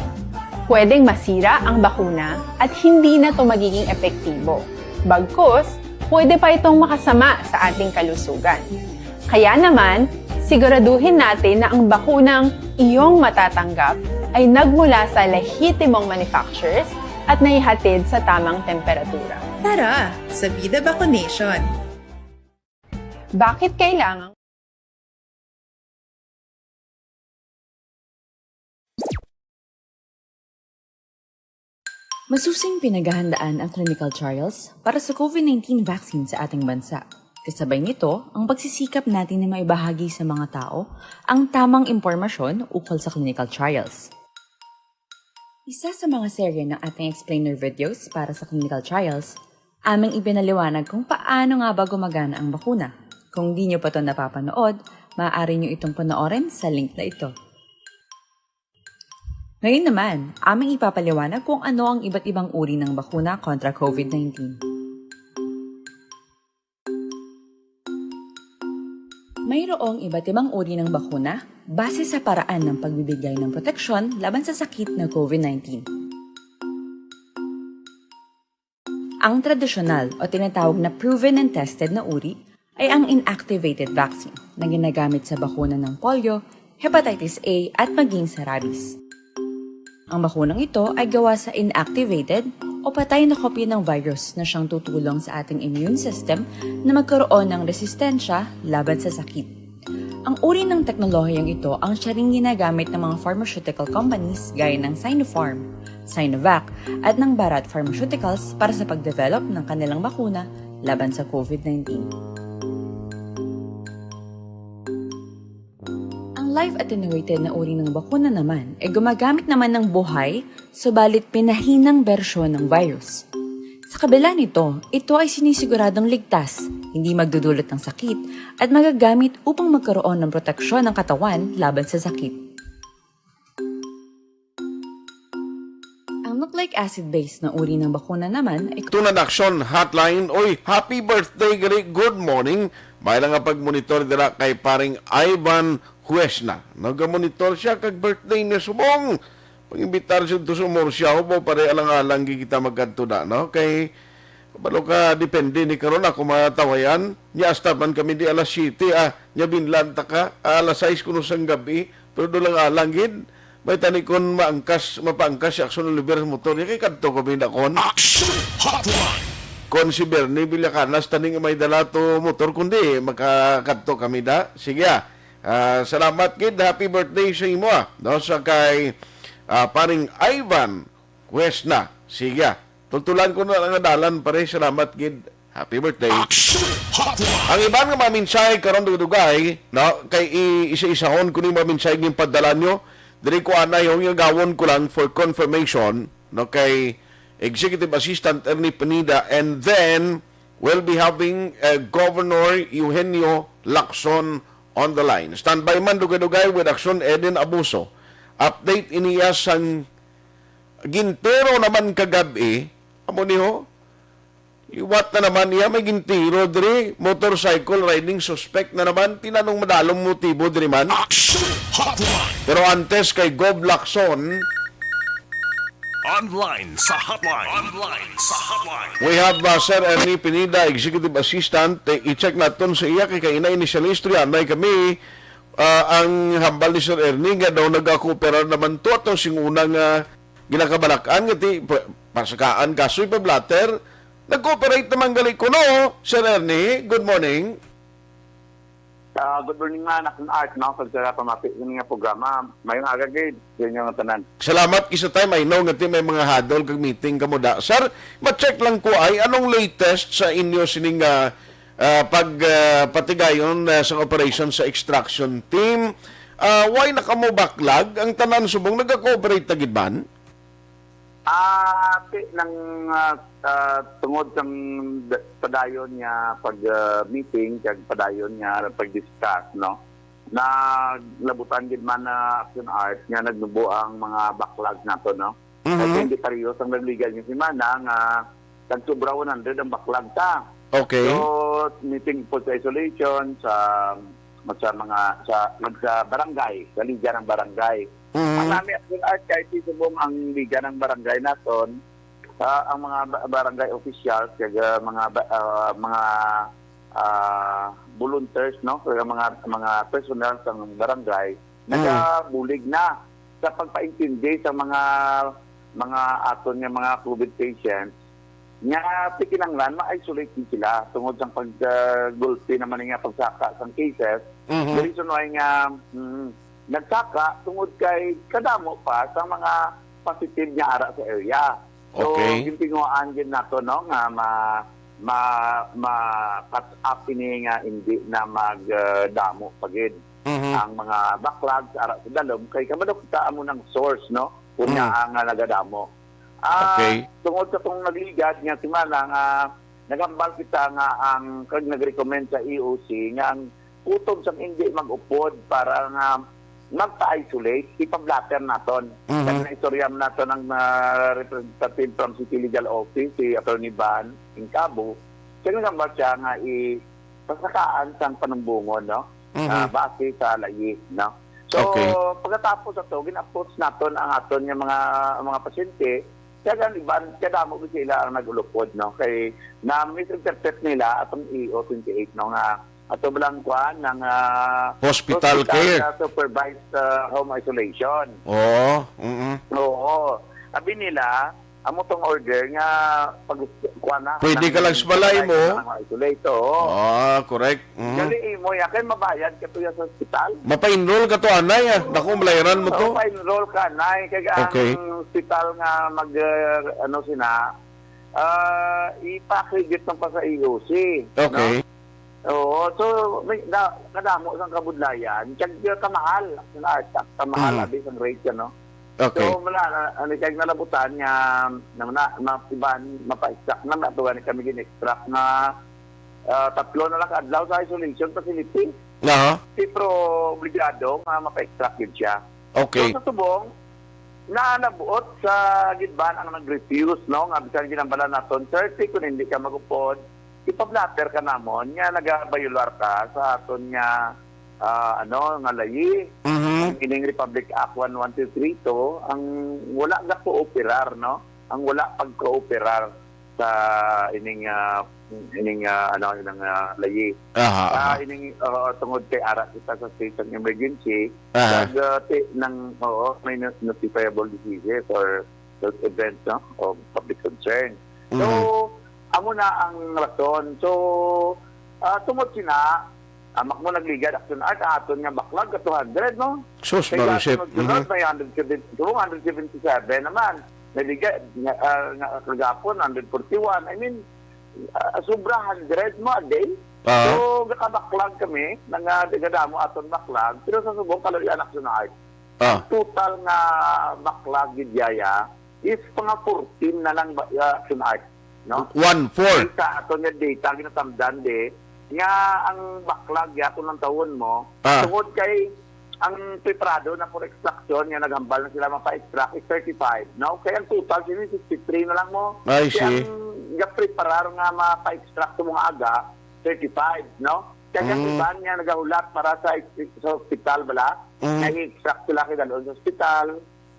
pwedeng masira ang bakuna at hindi na ito magiging epektibo. Bagkus, pwede pa itong makasama sa ating kalusugan. Kaya naman, siguraduhin natin na ang bakunang iyong matatanggap ay nagmula sa lehitimong manufacturers at naihatid sa tamang temperatura. Tara, sa Vida Vaccination! Bakit kailangang Masusing pinaghahandaan ang clinical trials para sa COVID nineteen vaccine sa ating bansa. Kasabay nito, ang pagsisikap natin na maibahagi sa mga tao ang tamang impormasyon ukol sa clinical trials. Isa sa mga serye ng ating explainer videos para sa clinical trials, aming ipinaliwanag kung paano nga ba gumagana ang bakuna. Kung di nyo pa ito napapanood, maaari nyo itong panoorin sa link na ito. Ngayon naman, aming ipapaliwanag kung ano ang iba't ibang uri ng bakuna kontra COVID nineteen. Mayroong iba't ibang uri ng bakuna base sa paraan ng pagbibigay ng proteksyon laban sa sakit na COVID nineteen. Ang tradisyonal o tinatawag na proven and tested na uri ay ang inactivated vaccine na ginagamit sa bakuna ng polio, hepatitis A at maging sa rabies. Ang bakunang ito ay gawa sa inactivated o patay na kopya ng virus na siyang tutulong sa ating immune system na magkaroon ng resistensya laban sa sakit. Ang uri ng teknolohiyang ito ang siya ring ginagamit ng mga pharmaceutical companies gaya ng Sinopharm, Sinovac, at ng Bharat Pharmaceuticals para sa pagdevelop ng kanilang bakuna laban sa COVID nineteen. Live attenuated na uri ng bakuna naman ay gumagamit naman ng buhay, subalit pinahinang bersyon ng virus. Sa kabila nito, ito ay sinisiguradong ligtas, hindi magdudulot ng sakit, at magagamit upang magkaroon ng proteksyon ng katawan laban sa sakit. Ang nucleic acid-based na uri ng bakuna naman ay Tunan Action Hotline. Oy, happy birthday, gali. Good morning. May lang nga pagmonitor dira kay paring Ivan Huesna. Nagamonitor siya kag birthday niya subong. Pag-imbitar siya to sa Murcia, hubo pare alang-alang gid kita magkadto na, no? Kay, kabalo ka, depende ni karon ako mga tawayan. Nya, hasta man kami di alas siyete, ah, nya binlan ta ka, ah, alas sais kuno sang gabi, pero dolang-alang gid. May tani kon maangkas, mapaangkas si Action Oliver sa motor niya, kay kadto kami na kon. Action Hotline! Kon si Bernie Villacana tani nga may dala to motor, kundi makakadto kami da. Sige, ah. Ah, salamat gid. Happy birthday sa imo, ah. No, sa kay, ah, paring Ivan Huesna. Sige, ah. Tultulan ko na lang nga dalan, pare. Salamat gid. Happy birthday. Action Hotline! Ang iban nga mga mensahe karon, dugay-dugay, no? Kay i-isa-isahon ko ning mga mensahe nga padala nyo. Diri ko anay, hong igawon ko lang for confirmation, no? Kay Executive Assistant Ernie Pineda, and then we'll be having, uh, Governor Eugenio Lacson on the line. Standby man, dugay-dugay, with Action Eden Abuso. Update iniya sang gintiro naman kagab-i. Amo ni ho, liwat na naman iya, may gintiro diri, motorcycle riding suspect na naman, tinanong madalong motibo diri man. Action Hotline! Pero antes kay Gov Lacson, Online sa hotline. Online sa hotline. We have, uh, Sir Ernie Pineda, Executive Assistant. Eh, i-check naton sa iya kay kaina initially istoryanay kami, ah, ang hambal ni Sir Ernie nga daw nagakooperar naman to atong sing una nga ginakabalak-an nga ti pa-, pasakaan kasoy pa-blotter. Nag-cooperate naman gali kuno, Sir Ernie. Good morning. Ah, good morning, man. Akong Art, no? Pag sa pamati sa nga programa, mayong aga gid sa inyo nga tanan. Salamat kisa time. I know nga ti may mga hadol kag meeting kamo da. Sir, ma-check lang ko ay anong latest sa inyo sining, ah, ah, pag, ah, patigayon, ah, sa operation sa extraction team. Ah, why na kamo baklag? Ang tanan subong nagka-cooperate na gid man? Ah, ti-, nang, ah, ah, tungod sang d-, padayon nga pag, ah, meeting kag padayon nga pag-discuss, no? Naglabutan gid man na Action Art nga nagnubo ang mga backlog nato, no? Mhm. Kay hindi parehas ang nagligad nga semana nga tag-sobra one hundred ang backlog ta. Okay. So, meeting po sa isolation, sa, sa mga, sa, mag-, sa barangay, sa liga ng barangay. Mhm. Ang nami Action Art, kahit subong ang liga ng barangay naton, ah, ang mga ba-, barangay officials, kag, ah, mga ba-, ah, mga, ah, volunteers, no? Kag mga, mga personnel sa barangay, Mm. nagabulig na sa pagpaintindi sa mga, mga aton nga mga covid patients nga ti kinahanglan ma-isolate gid sila tungod sa pag, ah, gulpi naman nga pagsaka sang cases. Mhm. The reason why nga, mm, nagsaka tungod kay kadamo pa sa mga positive nga ara sa area. So, Okay. gintinguhaan gid nato, no, nga ma-, ma-, ma-cut up ini nga hindi na mag, ah, damo pa gid Mhm. ang mga backlog sa ara sa dalom kay kabalo kita amo nang source, no, kung Mm. naa nga nagadamo. Ah, Okay. tungod sa tong nagligad nga semana nga naghambal kita nga ang, kag nag-recommend sa E O C nga ang kutob sang hindi mag-upod para nga magpa-isolate, ipa-blotter naton. Mhm. Kag naistorya man naton ang, ah, representative from City Legal Office, si Attorney Van Incabo. Siya naghambal siya nga i-, pasakaan sang panumbongon, no? Mhm. Ah, base sa layi, no? So, Okay. pagkatapos ato, gin-approach naton ang aton nga mga, mga pasyente, kaya ang iban, kadamo gid sila ang nag-ulupod, no? Kay na-misinterpret nila atong E O twenty-eight, no, nga ato ba lang kuan, ng, ah, Hospital hospital care. na supervised, ah, home isolation. Oo, mm. Oo. Abi nila, amo tong order nga pag kuan na, Pwede ka nang lang sa balay mo. Mga isolate, oo. Ah, correct. Mhm. Gali imo ya, kay mabayad ka to ya sa ospital. Mapa-enroll ka to, anay, ah. Naku, malayaran mo to. Oo, pa-enroll ka, anay. Kay ang Okay. ospital nga mag, uh, ano sina, ah, ipa-accredit lang pa sa E O C, Okay. no? Oo, so, may, na, kadamo sang kabudlayan, kag, uh, kamahal, Action Art, ah, kamahal, Mhm. abi sang rate, ano. Okay. So, wala na, ano, kag nalabutan nga, na, na, ma-, iban, mapa-extract na, natuwa ni kami gin-extract nga, ah, tatlo na lang ka adlaw sa isolation facility. Aha. Si pro obligado nga mapa-extract gid siya. Okay. So, sa subong, naanabuot sa gid ban ang nag-refuse, no, nga bisan ginambalan naton thirty, kung hindi ka magupod, ipa-blotter ka namon nga nagabayular ka sa aton nga, ah, ano, nga layi. Mhm. Ang ining Republic Act one one two three two, ang wala nga kooperar, no? Ang wala pagkooperar sa ining, ah, ining, ah, ano, ining, ah, layi. Aha, Ah, aha. ining, ah, tungod kay ara kita sa state of emergency, Aha. kag, ah, ti-, nang, oo, may no-, notifiable diseases or health events, no, of public concern. So, Mhm. amo na ang rason. So, ah, tungod sina, ah, makmo nagligad Action Art, aton nga backlog ka two hundred, no? Sus, Kay Marisep. Sunod-sunod, Mhm. may hundred seventy, two hundred seventy-seven naman. Nagligad, nga, ah, nga kagapon, hundred forty-one. I mean, ah, sobra hundred mo a day. Ah. So, gakabaklag kami, nga nagadamo aton baklag, pero sa subong kaluy-an Action Art. Ah. Ang total nga baklag gid yaya is mga fourteen na lang ba, ah, Action Art, no? One four. Sa aton nga data, ginatamdan di, nga ang baklag ya kung ang tawon mo, Ah. tungod kay ang preparado na for extraction nga naghambal na sila mapa-extract is thirty-five, no? Kaya ang total sini sixty-three na lang mo. I Kaya see. ang gapreparar nga mapa-extract sa mga aga, thirty-five, no? Kaya ang Mm. iban nga nagahulat para sa, sa hospital bala, Mm. nga i-extract sila kay dalon sa hospital,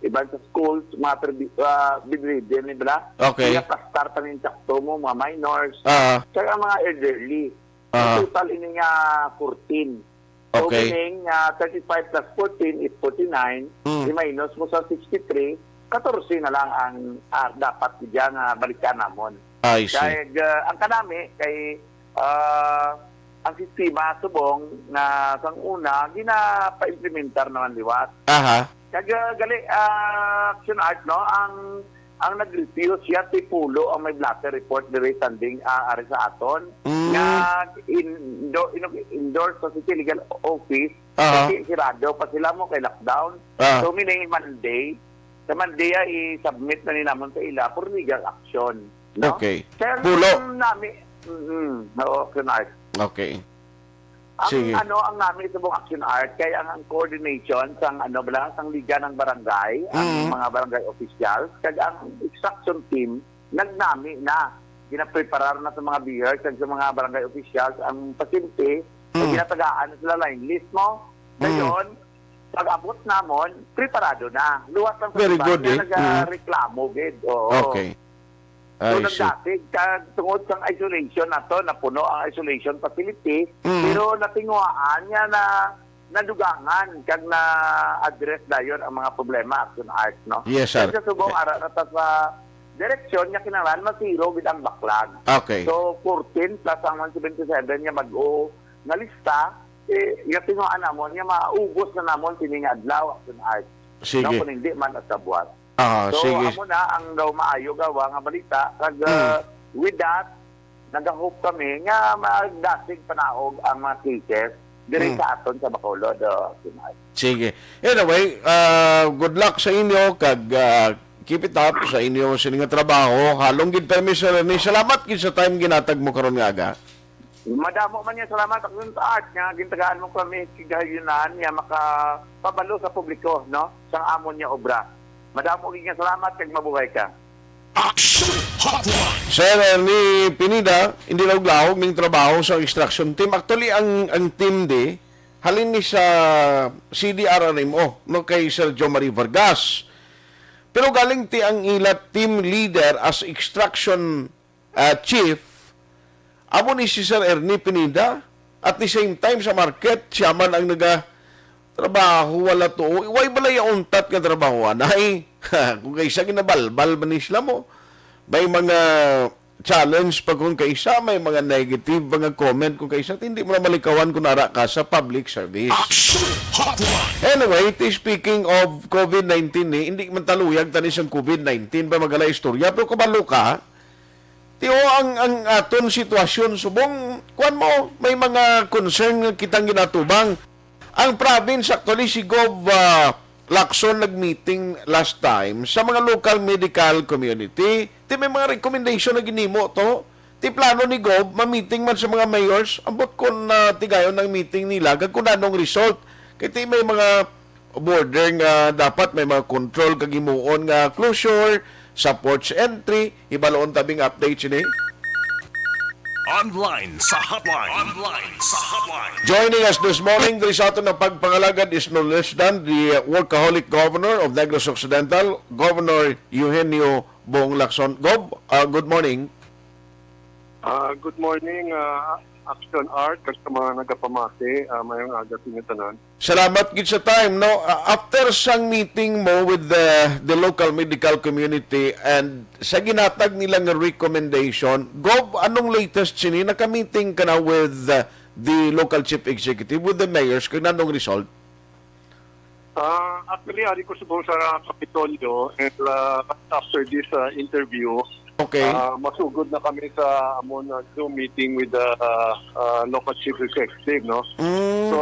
iban sa schools, mga perdi-, ah, bedridden, di bala? Okay. Kaya pastar pa rin sakto mo, mga minors. Ah. Kaya ang mga elderly. Ah. Ang total ini nga fourteen. So, Okay. meaning, ah, thirty-five plus fourteen is forty-nine, Mm. i-minus mo sa sixty-three, katorse na lang ang, ah, dapat diya nga balikan namon. I see. Kay, ah, ang kanami, kay, ah, ang sistema subong nga sang una, ginapa-implementar naman liwat. Aha. Kag, ah, gali, ah, Action Art, no, ang, ang nag-refuse siya, si Pulo ang may blotter report diri standing, ah, ari sa aton. Mm. Nga indo-, ino-, endorse sa City Legal Office, Aha. kasi sirado pa sila mo kay lockdown. Ah. So, meaning Monday, sa Monday, ah, i-submit na ni namon sa ila for legal action, no? Okay. Kaya Pulo. ang nami, mm, oo, Action Art. Okay. Ang Sige. ano, ang nami sa buong Action Art, kay ang, ang coordination sang, ano bala, sang Liga ng Barangay, ang Mm. mga barangay officials, kag ang extraction team, nagnami na. Ginapreparar na sa mga mayors kag sa mga barangay officials ang pasyente, Mm. ginatagaan na sila line list mo. Mm. Ngayon, pag-abot namon, preparado na. Luwas lang sa Very iba good, nga eh. Mm. nagareklamo gid. Oo. Okay. So, I see. nagdasig kag tungod sang isolation nato, napuno ang isolation facility, Mm. pero natinguhaan niya na nadugangan kag na-address dayon ang mga problema, Action Art, no? Yes, sir. Kag sa subong, Eh. ara na ta sa direksyon nga kinahanglan masiro gid ang baklag. Okay. So, fourteen plus ang one seventy-seven nga bag-o nga lista, eh, natinguhaan namon nga maubos na namon sini nga adlaw, Action Art. Sige. No, kung hindi man, sa buwas. Ah, So, sige. amo na ang daw maayo gawa nga balita. Kag, Hmm. uh, with that, nagahope kami nga magdasig panaog ang mga cases diri Hmm. sa aton sa Bacolod, uh, Action Art. Sige. Anyway, uh, good luck sa inyo kag, uh, keep it up sa inyo sini nga trabaho. Halong gid permi, Sir Ernie. Salamat gid sa time ginatag mo karon nga aga. Madamo man nga salamat, Action Art, nga gintagaan mo kami kagahayunan nga makapabalo sa publiko, no, sang amon nga obra. Madamo gid nga salamat kag mabuhay ka. Action Hotline. Sir Ernie Pineda, hindi lahog-lahog ning trabaho sa extraction team. Actually, ang, ang team di, halin ni sa C D R R M O, no, kay Sir Jomari Vargas. Pero galing ti ang ila team leader as extraction ah, chief, amo ni si Sir Ernie Pineda. At the same time, sa market, siya man ang naga-, trabaho, wala to. Way balay untat nga trabaho, anay. Kung kaysa ginabalbal man ni sila mo. May mga challenge pa kung kaysa, may mga negative, mga comment kung kaysa, hindi mo na malikawan kung ara ka sa public service. Action Hotline. Anyway, ti-, speaking of covid nineteen, eh, hindi man taluyag tani sang covid nineteen ba magala istorya, pero kabalo ka, Tiyo ang, ang aton sitwasyon subong, kuwan mo, may mga concern nga kitang ginatubang. Ang province, actually, si Gov, ah, Lacson nag-meeting last time sa mga local medical community. Ti may mga recommendation na ginimo to. Ti plano ni Gov, ma-meeting man sa mga mayors. Ambot kon, ah, tigayon ang meeting nila, kag kung anong result. Kay ti may mga border nga dapat may mga control kag himuon nga closure sa ports entry. Hibaluon tabing update sini. Online sa hotline. Online sa hotline. Joining us this morning, diri sa aton nga pagpangalagad is no less than the workaholic governor of Negros Occidental, Governor Eugenio Bong Lacson. Gov, ah, good morning. Ah, good morning, ah, Action Art, kag sa mga nagapamati. Ah, mayong aga sa inyo tanan. Salamat gid sa time, no? Ah, after sang meeting mo with the, the local medical community and sa ginatag nila nga recommendation, Gov, anong latest sini? Naka-meeting ka na with, uh, the local chief executive, with the mayors, kung anong result? Ah, actually, ari ko subong sa Kapitolyo, and, ah, after this, ah, interview, Okay. ah, masugod na kami sa amon, ah, Zoom meeting with the, ah, ah, local chief executive, no? Mm. So,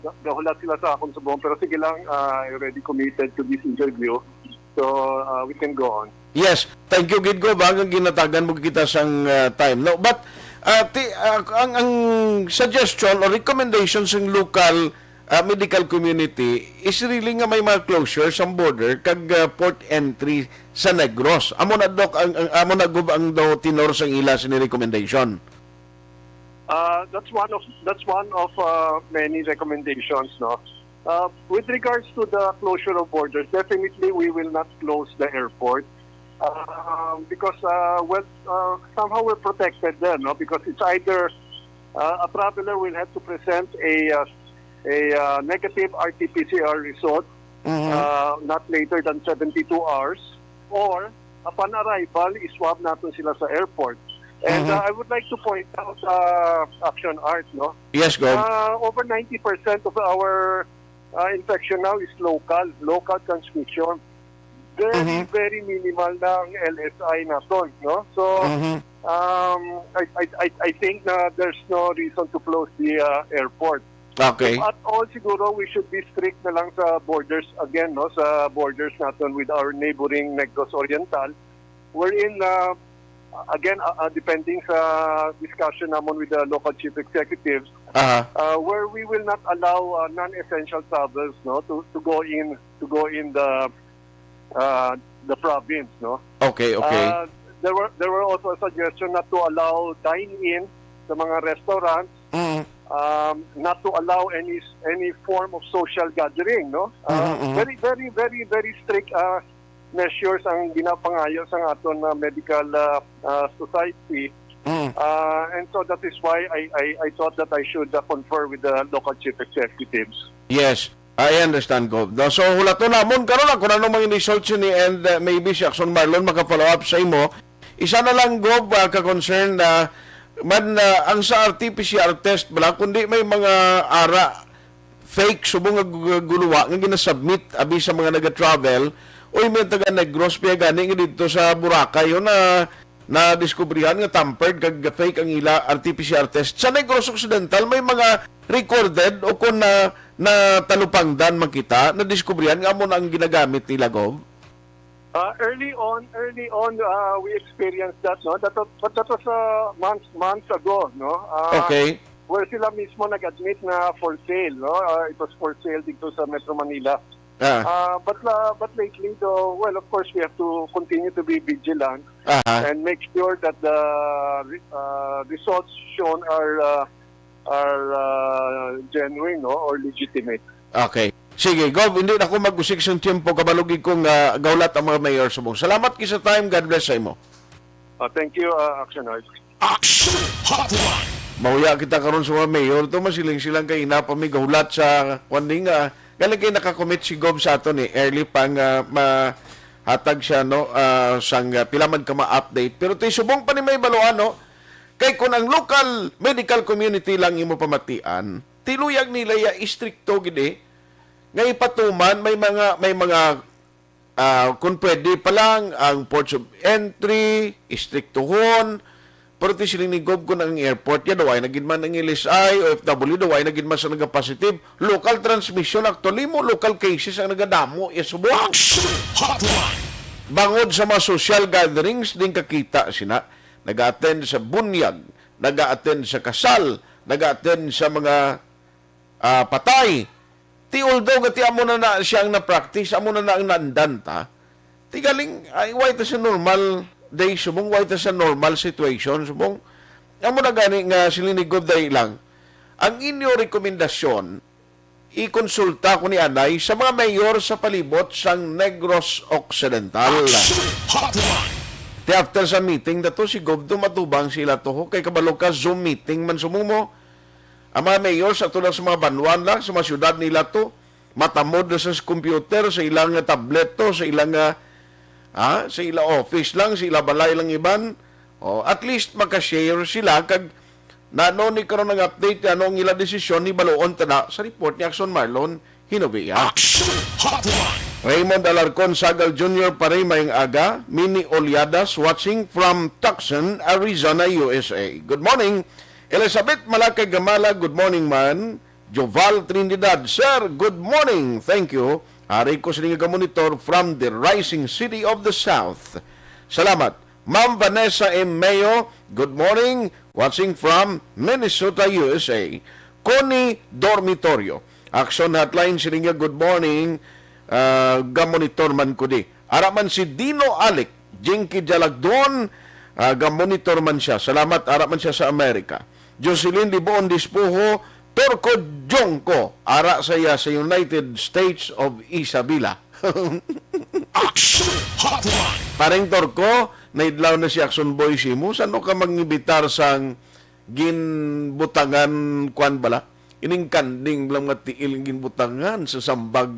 ga-, gahulat sila sa akon subong, pero sige lang, ah, I already committed to this interview. So, ah, we can go on. Yes. Thank you gid, Gov, ha, nga ginatagan mo kita sang, ah, time, no? But, ah, ti-, ah, ang, ang suggestion or recommendation sang local, ah, medical community is really nga may mga closure sang border kag, ah, port entry sa Negros. Amo na, Doc, ang, ang, amo na, Gov, ang daw tenor sang ila sini recommendation. Uh, that's one of, that's one of, uh, many recommendations, no? Uh, with regards to the closure of borders, definitely we will not close the airport, uh, because, uh, well, uh, somehow we're protected there, no? Because it's either, uh, a traveler will have to present a, uh, a, uh, negative R T P C R result, Mhm. uh, not later than seventy-two hours, or upon arrival, i-swab naton sila sa airport. And, Mhm. uh, I would like to point out, uh, Action Art, no? Yes, Gov. Uh, over ninety percent of our, uh, infection now is local, local transmission. Very, Mhm. very minimal na ang L S I naton, no? So, Mhm. um, I, I, I, I think na there's no reason to close the, uh, airport. Okay. If at all, siguro we should be strict na lang sa borders again, no? Sa borders naton with our neighboring Negros Oriental, wherein, uh, again, uh, uh, depending sa discussion namon with the local chief executives, Aha. uh, where we will not allow, uh, non-essential travels, no, to, to go in, to go in the, uh, the province, no. Okay, okay. Uh, there were, there were also a suggestion not to allow dine-in sa mga restaurants, Mm. um, not to allow any, any form of social gathering, no. Uh, Mhm, mhm. Very, very, very, very strict, uh, measures ang ginapangayo sa aton, uh, medical, uh, uh, society. Mm. Uh, and so that is why I, I, I thought that I should, uh, confer with the local chief executives. Yes, I understand, Gov. No? So, hulaton namon karon lang kung ano mga results ni, and, uh, maybe si Action Marlon maka-follow up sa imo. Isa na lang, Gov, uh, ka-concern na man, uh, ang sa R T P C R test bala, kundi may mga ara fake subong nga gu-, guluwa nga ginasubmit abi sa mga naga-travel. Uy, may taga Negros, piya gani nga didto sa Boracay, yun na nadiskubrihan nga tampered kag fake ang ila R T P C R test. Sa Negros Occidental, may mga recorded o kung na, natalupangdan man kita, nadiskubrihan nga amo na ang ginagamit nila, Gov? Uh, early on, early on, uh, we experienced that, no? That was, but that was, uh, months, months ago, no? Uh, Okay. Where sila mismo nag-admit na for sale, no? Uh, it was for sale dito sa Metro Manila. Ah. Uh, but, uh, but lately, though, well, of course, we have to continue to be vigilant Aha. and make sure that the re-, uh, results shown are, uh, are, uh, genuine, no, or legitimate. Okay. Sige, Gov, hindi na ko mag-usig sa tiyempo, kabalo gid ko nga gahulat ang mga mayor subong. Salamat gid sa time. God bless sa imo. Uh, thank you, uh, Action Art. Action Hotline. Mahuya kita karon sa mga mayor to, masiling silang kay ina pa may gahulat sa kuan ni nga, galing kay nakakomit si Gov sa aton eh, early pa nga mahatag siya, no, ah, sang, ah, pila man ka ma-update. Pero ti subong pa ni may baluan, no? Kay kung ang local medical community lang imo pamatian, tiluyag nila ya istrikto gid eh. Nga ipatuman, may mga, may mga Ah, kung pwede pa lang, ang ports of entry, istriktuhon. Pero ti siling ni Gob, kung ang airport ya, daw ay na gid man ang L S I, O F W, daw ay na gid man sa nagapositive. Local transmission, actually mo, local cases ang nagadamo ya subong. Action Hotline! Bangod sa mga social gatherings, din kakita sina. Nag-attend sa bunyag, nag-attend sa kasal, nag-attend sa mga ah, patay. Ti although nga ti amo na na siya ang na-practice, amo na na ang naandan ta. Ti galing, ay, why ta sa normal day, subong, why ta sa normal situation, subong. Amo na gani nga siling ni Gob, dali lang. Ang inyo rekomendasyon, ikonsulta ko ni anay sa mga mayor sa palibot sang Negros Occidental. Action Hotline! Ti after sa meeting na to, si Gob to matubang sila to, ho. Kay kabalo ka, Zoom meeting man sumumo. Ang mga mayor sa tulad sa mga banwan lang, sa mga syudad nila to, matamod na sa computer, sa ilang tablet to, sa ilang, ah, ah, sa ila office lang, sa ila balay lang iban. O, at least makashare sila kag nano ni karon ang update, ano ang ila desisyon, ni baluon ta na sa report ni Action Marlon Hinovia. Action Hotline! Raymond Alarcon Sagal Junior, pare, mayong aga. Mini Olyadas watching from Tucson, Arizona, U S A. Good morning. Elizabeth Malacay Gamala, good morning man. Joval Trinidad, sir, good morning. Thank you. Ari ko sini nga monitor from the rising city of the South. Salamat. Ma'am Vanessa M. Mayo, good morning. Watching from Minnesota, U S A. Connie Dormitorio. Action Hotline, siling niya, good morning. Ah, gamonitor man ko di. Ara man si Dino Alec, Jinky Jalagdon, ah, gamonitor man siya. Salamat, ara man siya sa Amerika. Jocelyn Liboon Dispuho, Turco Jongko, ara sa iya sa United States of Isabela. Action Hotline! Pareng Turco, naidlaw na si Action Boy Simo. Saan ka mangibitar sang ginbutangan, kwan bala? Ining kanding lang matiil ang ginbutangan sa sambag.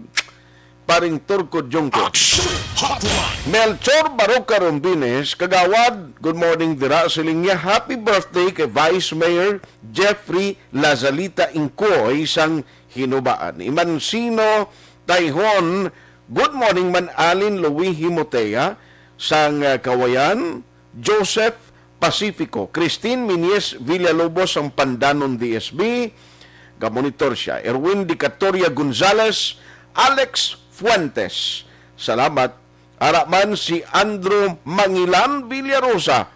Paring Turco Jungko. Action Hotline! Melchor Baroca Rombines, Kagawad, good morning dira. Siling niya, happy birthday kay Vice Mayor Jeffrey Lazalita Incoy sang Hinubaan. Imansino Tayhon, good morning man Alin Louis Himotea sang, ah, Kawayan. Joseph Pacifico, Christine Minies Villalobos sang Pandanon D S B, gamonitor siya. Erwin Dicatoria Gonzalez, Alex Fuentes. Salamat. Ara man si Andrew Mangilan Villarosa.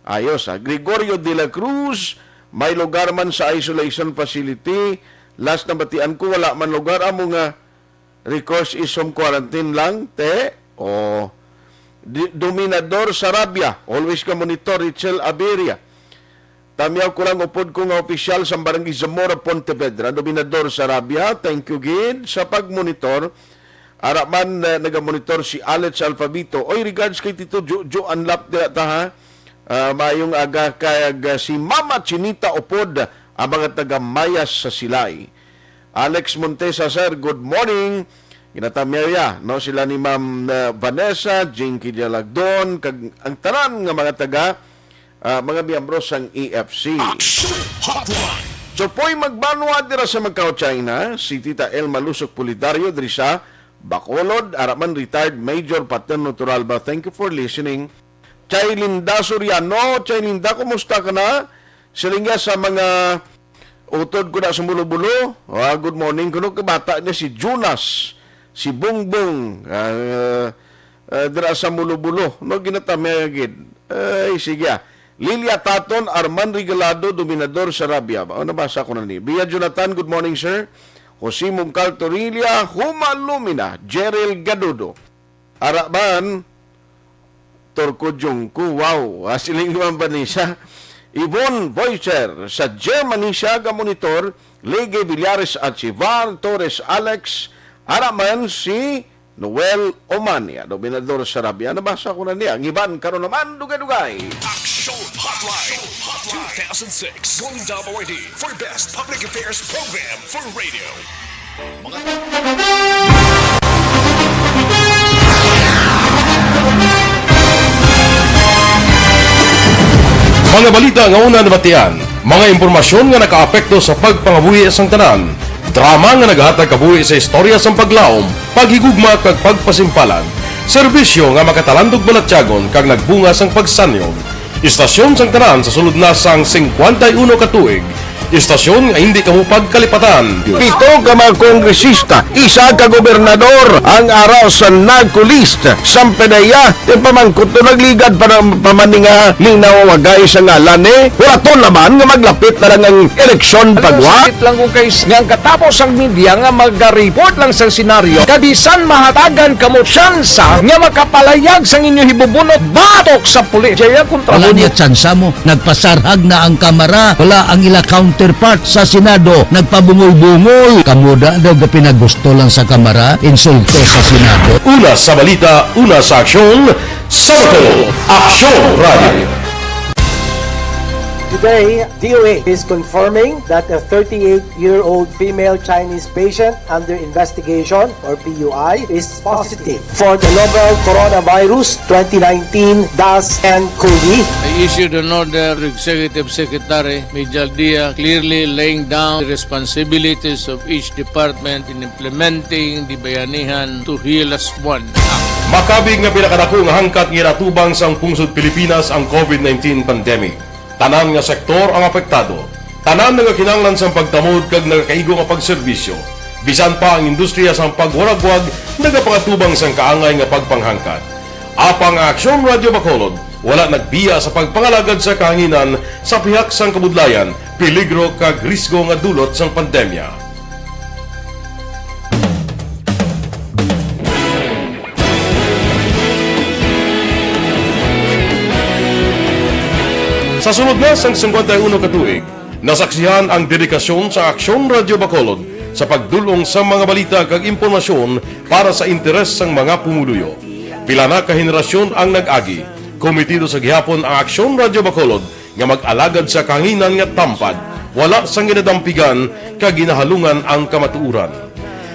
Ayos, ha. Gregorio de la Cruz, may lugar man sa isolation facility. Last na batian ko, wala man lugar. Amo nga, request is home quarantine lang, te. O, Di-, Dominador Sarabia, always ka monitor, Richel Abiria. Tamyaw ko lang, upod ko nga opisyal sa Barangay Zamora, Pontevedra, Dominador Sarabia, thank you gid sa pagmonitor. Ara man, eh, nagamonitor si Alex Alfabito. Oy, regards kay Tito Jo-, Jo Anlap dira ta, ha. Ah, maayong aga kag, ah, si Mama Chinita upod ang mga taga Mayas sa Silay. Alex Montesa, sir, good morning. Ginatamyaw ya, no, sila ni Ma'am, uh, Vanessa, Jinky Dialagdon, kag ang tanan nga mga taga, uh, mga miyembro sang E F C. Action Hotline! Chupoy Magbanwa dira sa Macau, China, si Tita Elma Lusok Pulidario diri sa Bacolod, ara man retired Major Paterno Turalba. Thank you for listening. Chay Linda Soriano, Chay Linda, kumusta ka na? Siling niya sa mga utod ko na sa Mulo-Bulo. Ah, good morning. Kuno kabata niya si Jonas, si Bongbong, ah, ah, dira sa Mulo-Bulo. No, ginatamya gid. Ay, sige, ah. Lilia Taton, Arman Regalado, Dominador Sarabia. Oh, nabasa ko na ni. Bia Jonathan, good morning, sir. Jose Mungkal Torilla, Huma Lumina, Jeril Gadudo. Araban, Turco Jungko, wow. Ah, siling ni Ma'am Vanessa. Yvonne Voicer, sa Germany siya ga-monitor. Lege Villares Archivar, Torres Alex, ara man si Noel Omania, Dominador Sarabia. Nabasa ko na niya. Ang iban, karon naman, dugay-dugay. Action Hotline, two thousand six Golden Dome Awardee for Best Public Affairs Program for Radio. Mga balita nga una nabatian, mga impormasyon nga nakaapekto sa pagpangabuhi sang tanan, drama nga naghatag kabuhi sa istorya sang paglaom, paghigugma kag pagpasimpalan. Serbisyo nga makatalandog balatyagon kag nagbunga sang pagsanyog. Istasyon sang tanan sa sulod na sang singkwenta y uno ka tuig. Istasyon nga hindi kamo pagkalipatan. Pito ka mga kongresista, isa ka gobernador ang ara sa NAGCO list. Sang PDEA, ti pamangkot to nagligad pa ng pamaninga linawagay sa ngalan ni. Wala to naman nga maglapit na lang ang eleksyon pagwa. Sakit lang kung kay nga ang katapos ang media nga maga-report lang sa senaryo, kabisan mahatagan kamo tsansa nga makapalayag sang inyo hibubunot batok sa pulis. Jaya kontra Wala mo. Niya tsansa mo. Nagpasarhag na ang Kamara. Wala ang ila counterpart sa Senado. Nagpabungol-bungol. Kamo da daw gapinagusto lang sa Kamara, insulto sa Senado. Una sa balita, una sa aksyon, sa Bacolod, Aksyon Radio. Today, D O A is confirming that a thirty-eight-year-old female Chinese patient under investigation, or P U I, is positive for the novel Coronavirus twenty nineteen dash N COVID. I issued an order to Executive Secretary Mijal Dia, clearly laying down the responsibilities of each department in implementing the Bayanihan to Heal As One Act. Makabig nga pinakadako nga hangkat nga ginatubang sang pungsod Pilipinas ang COVID nineteen pandemic. Tanan nga sektor ang apektado. Tanan nagakinahanglan sang pagtamod kag nagakaigo nga pagserbisyo. Bisan pa ang industriya sang pagwaragwag nagapangatubang sang kaangay nga pagpanghangkat. Apang ang Aksyon Radio Bacolod wala nagbiya sa pagpangalagad sa kahanginan sa pihak sang kabudlayan, peligro kag risgo nga dulot sang pandemya. Sa sulod na sang singkwenta y uno ka tuig, nasaksihan ang dedikasyon sa Aksyon Radio Bacolod sa pagdul-ong sa mga balita kag impormasyon para sa interes sang mga pumuluyo. Pila na ka henerasyon ang nag-agi. Komitido sa gihapon ang Aksyon Radio Bacolod nga mag-alagad sa kahanginan nga tampad, wala sang ginadampigan kag ginahalungan ang kamatuoran.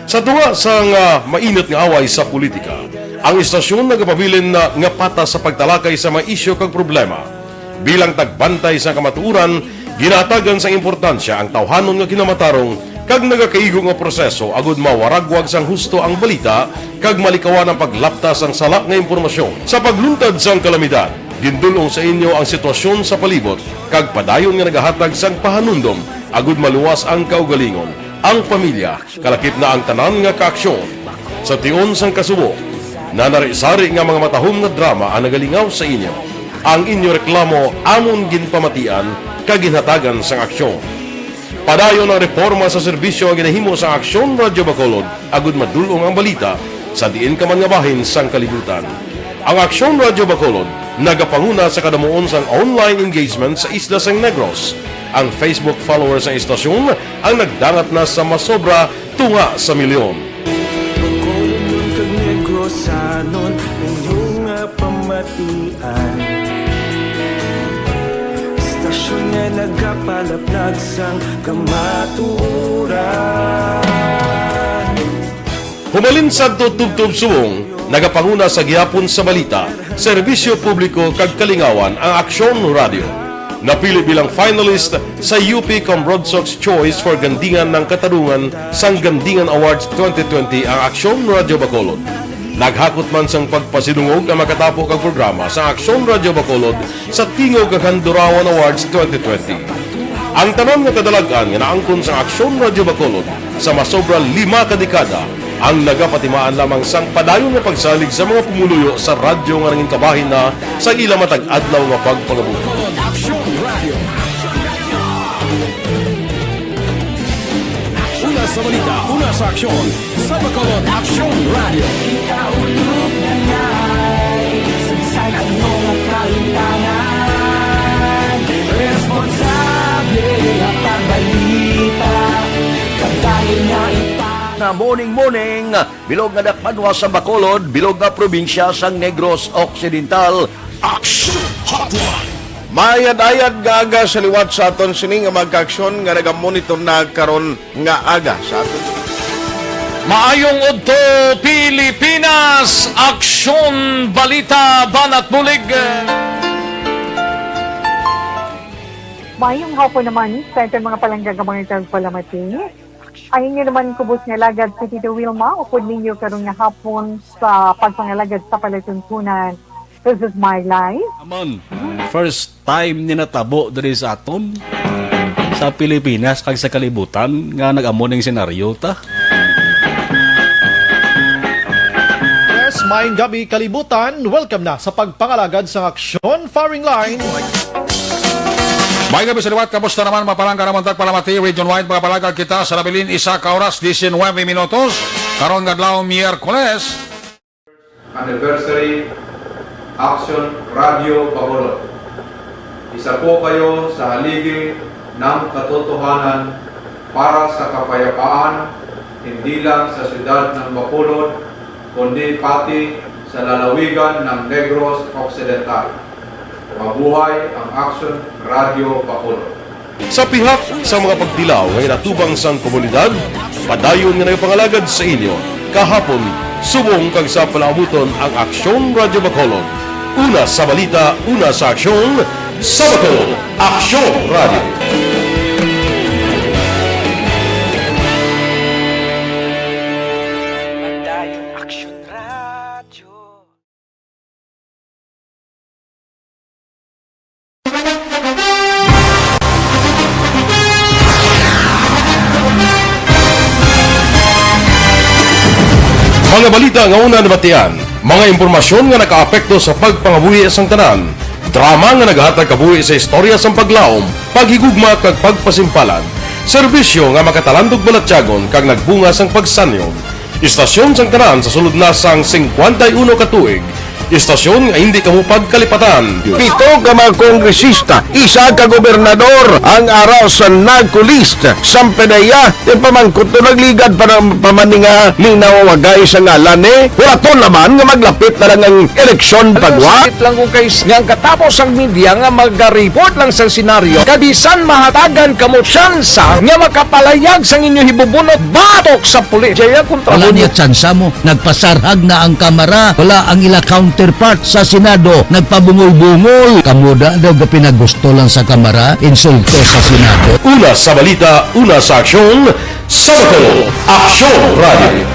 Sa tunga sang, ah, mainit nga away sa politika, ang istasyon nagapabilin na nga patas sa pagtalakay sa mga isyu kag problema. Bilang tagbantay sa kamatuoran, ginahatagan sang importansya ang tawhanon nga kinamatarong kag nagakaigo nga proseso agud mawaragwag sang husto ang balita kag malikawan ang paglapta sang sala nga impormasyon. Sa pagluntad sang kalamidad, gindul-ong sa inyo ang sitwasyon sa palibot kag padayon nga nagahatag sang pahanumdom agud maluwas ang kaugalingon, ang pamilya, kalakip na ang tanan nga kaaksyon. Sa tion sang kasubo, nanari-sari nga mga matahom nga drama ang nagalingaw sa inyo. Ang inyo reklamo amon ginpamatian kag ginhatagan sang aksyon. Padayon ang reporma sa serbisyo nga ginahimo sang Aksyon Radio Bacolod agud madul-ong ang balita sa diin ka man nga bahin sang kalibutan. Ang Aksyon Radio Bacolod nagapanguna sa kadamuon sang online engagement sa isla sang Negros. Ang Facebook followers sang istasyon ang nagdangat na sa masobra tunga sa milyon. Bacolodnon kag Negrosanon, inyo nga pamatian. Istasyon nga nagapalaplag sang kamatuoran. Humalin sadto tubtob subong, nagapanguna sa gihapon sa balita, serbisyo publiko kag kalingawan ang Aksyon Radio. Napili bilang finalist sa U P Cambrodsoc's Choice for Gandingan ng Katarungan sang Gandingan Awards twenty twenty ang Aksyon Radio Bacolod. Naghakot man sang pagpasidungog ang makatapo kag programa sa Aksyon Radio Bacolod sa Tingog kag Handurawan Awards twenty twenty. Ang tanan nga kadalag-an nga naangkon sang Aksyon Radio Bacolod sa masobra lima ka dekada ang nagapatimaan lamang sang padayon nga pagsalig sa mga pumuluyo sa radyo nga nangin kabahin na sa ila matag adlaw nga pagpangabuhi. Aksyon Radio. Una sa balita, una sa aksyon, sa Bacolod Aksyon Radio. Kita ulog na ngay, saysay ano nga kahitangan, responsable nga pagbalita, kadayon nga ipa- Na morning, morning. Bilog nga dakbanwa sa Bacolod, bilog nga probinsya sang Negros Occidental. Action Hotline. Maayad-ayad nga aga sa liwat sa aton sini nga mga kaaksyon nga nagamonitor na karon nga aga sa aton. Maayong udto, Pilipinas! Aksyon, balita, banat bulig. Maayong hapon naman sa aton mga palangga nga mga tagpalamati. Ang inyo naman kubos nga alagad si Tito Wilma, upod ninyo karon nga hapon sa pagpangalagad sa palatuntunan. This is My Life. Amon, first time ni natabo diri sa aton, sa Pilipinas kag sa kalibutan, nga nag-amo ning senaryo ta. Yes, maayong gabi, kalibutan. Welcome na sa pagpangalagad sa Aksyon Firing Line. May gabi sa liwat, kamusta naman? Mapalangga naman tagpalamati, region-wide, mga palagad kita sa nabilin, isa ka oras, diecinuebe minutos. Karon nga adlaw, Miyerkules. Anniversary, Aksyon Radio Bacolod. Isa po kayo sa haligi ng katotohanan para sa kapayapaan, hindi lang sa siyudad ng Bacolod, kundi pati sa lalawigan ng Negros Occidental. Mabuhay ang Aksyon Radio Bacolod. Sa pihak sa mga pagtilaw nga ginatubang sang komunidad, padayon nga nagapangalagad sa inyo kahapon, subong kag sa palaabuton ang Aksyon Radyo Bacolod. Una sa balita, una sa aksyon, sa Bacolod, Aksyon Radyo. Padayon Aksyon Radyo. Mga balita nga una nabatian, mga impormasyon nga nakaapekto sa pagpangabuhi sang tanan, drama nga nagahatag kabuhi sa istorya sang paglaom, paghigugma kag pagpasimpalan, serbisyo nga makatalandog balatyagon kag nagbunga sang pagsanyog. Istasyon sang tanan sa sulod na sang singkwenta y uno ka tuig. Istasyon nga hindi kamo pagkalipatan. Pito ka mga kongresista, isa ka gobernador ang ara sa NAGCO list. Sang PDEA, ti pamangkot to nagligad pa ng pamaninga linaw wagay sa ngalan ni. Hulaton naman nga maglapit na lang ang eleksyon pagwa. Sakit lang kung kay nga ang katapos ang media nga magareport lang sa senaryo. Kabisan mahatagan kamo tsansa nga makapalayag sang inyo hibubunot batok sa pulis. Jaya kontra Wala mo niya tsansa mo. Nagpasarhag na ang Kamara. Wala ang ila counterpart sa Senado. Nagpabungol-bungol. Kamo da daw gapinagusto lang sa Kamara, insulto sa Senado. Una sa balita, una sa aksyon, sa Bacolod, Aksyon Radio.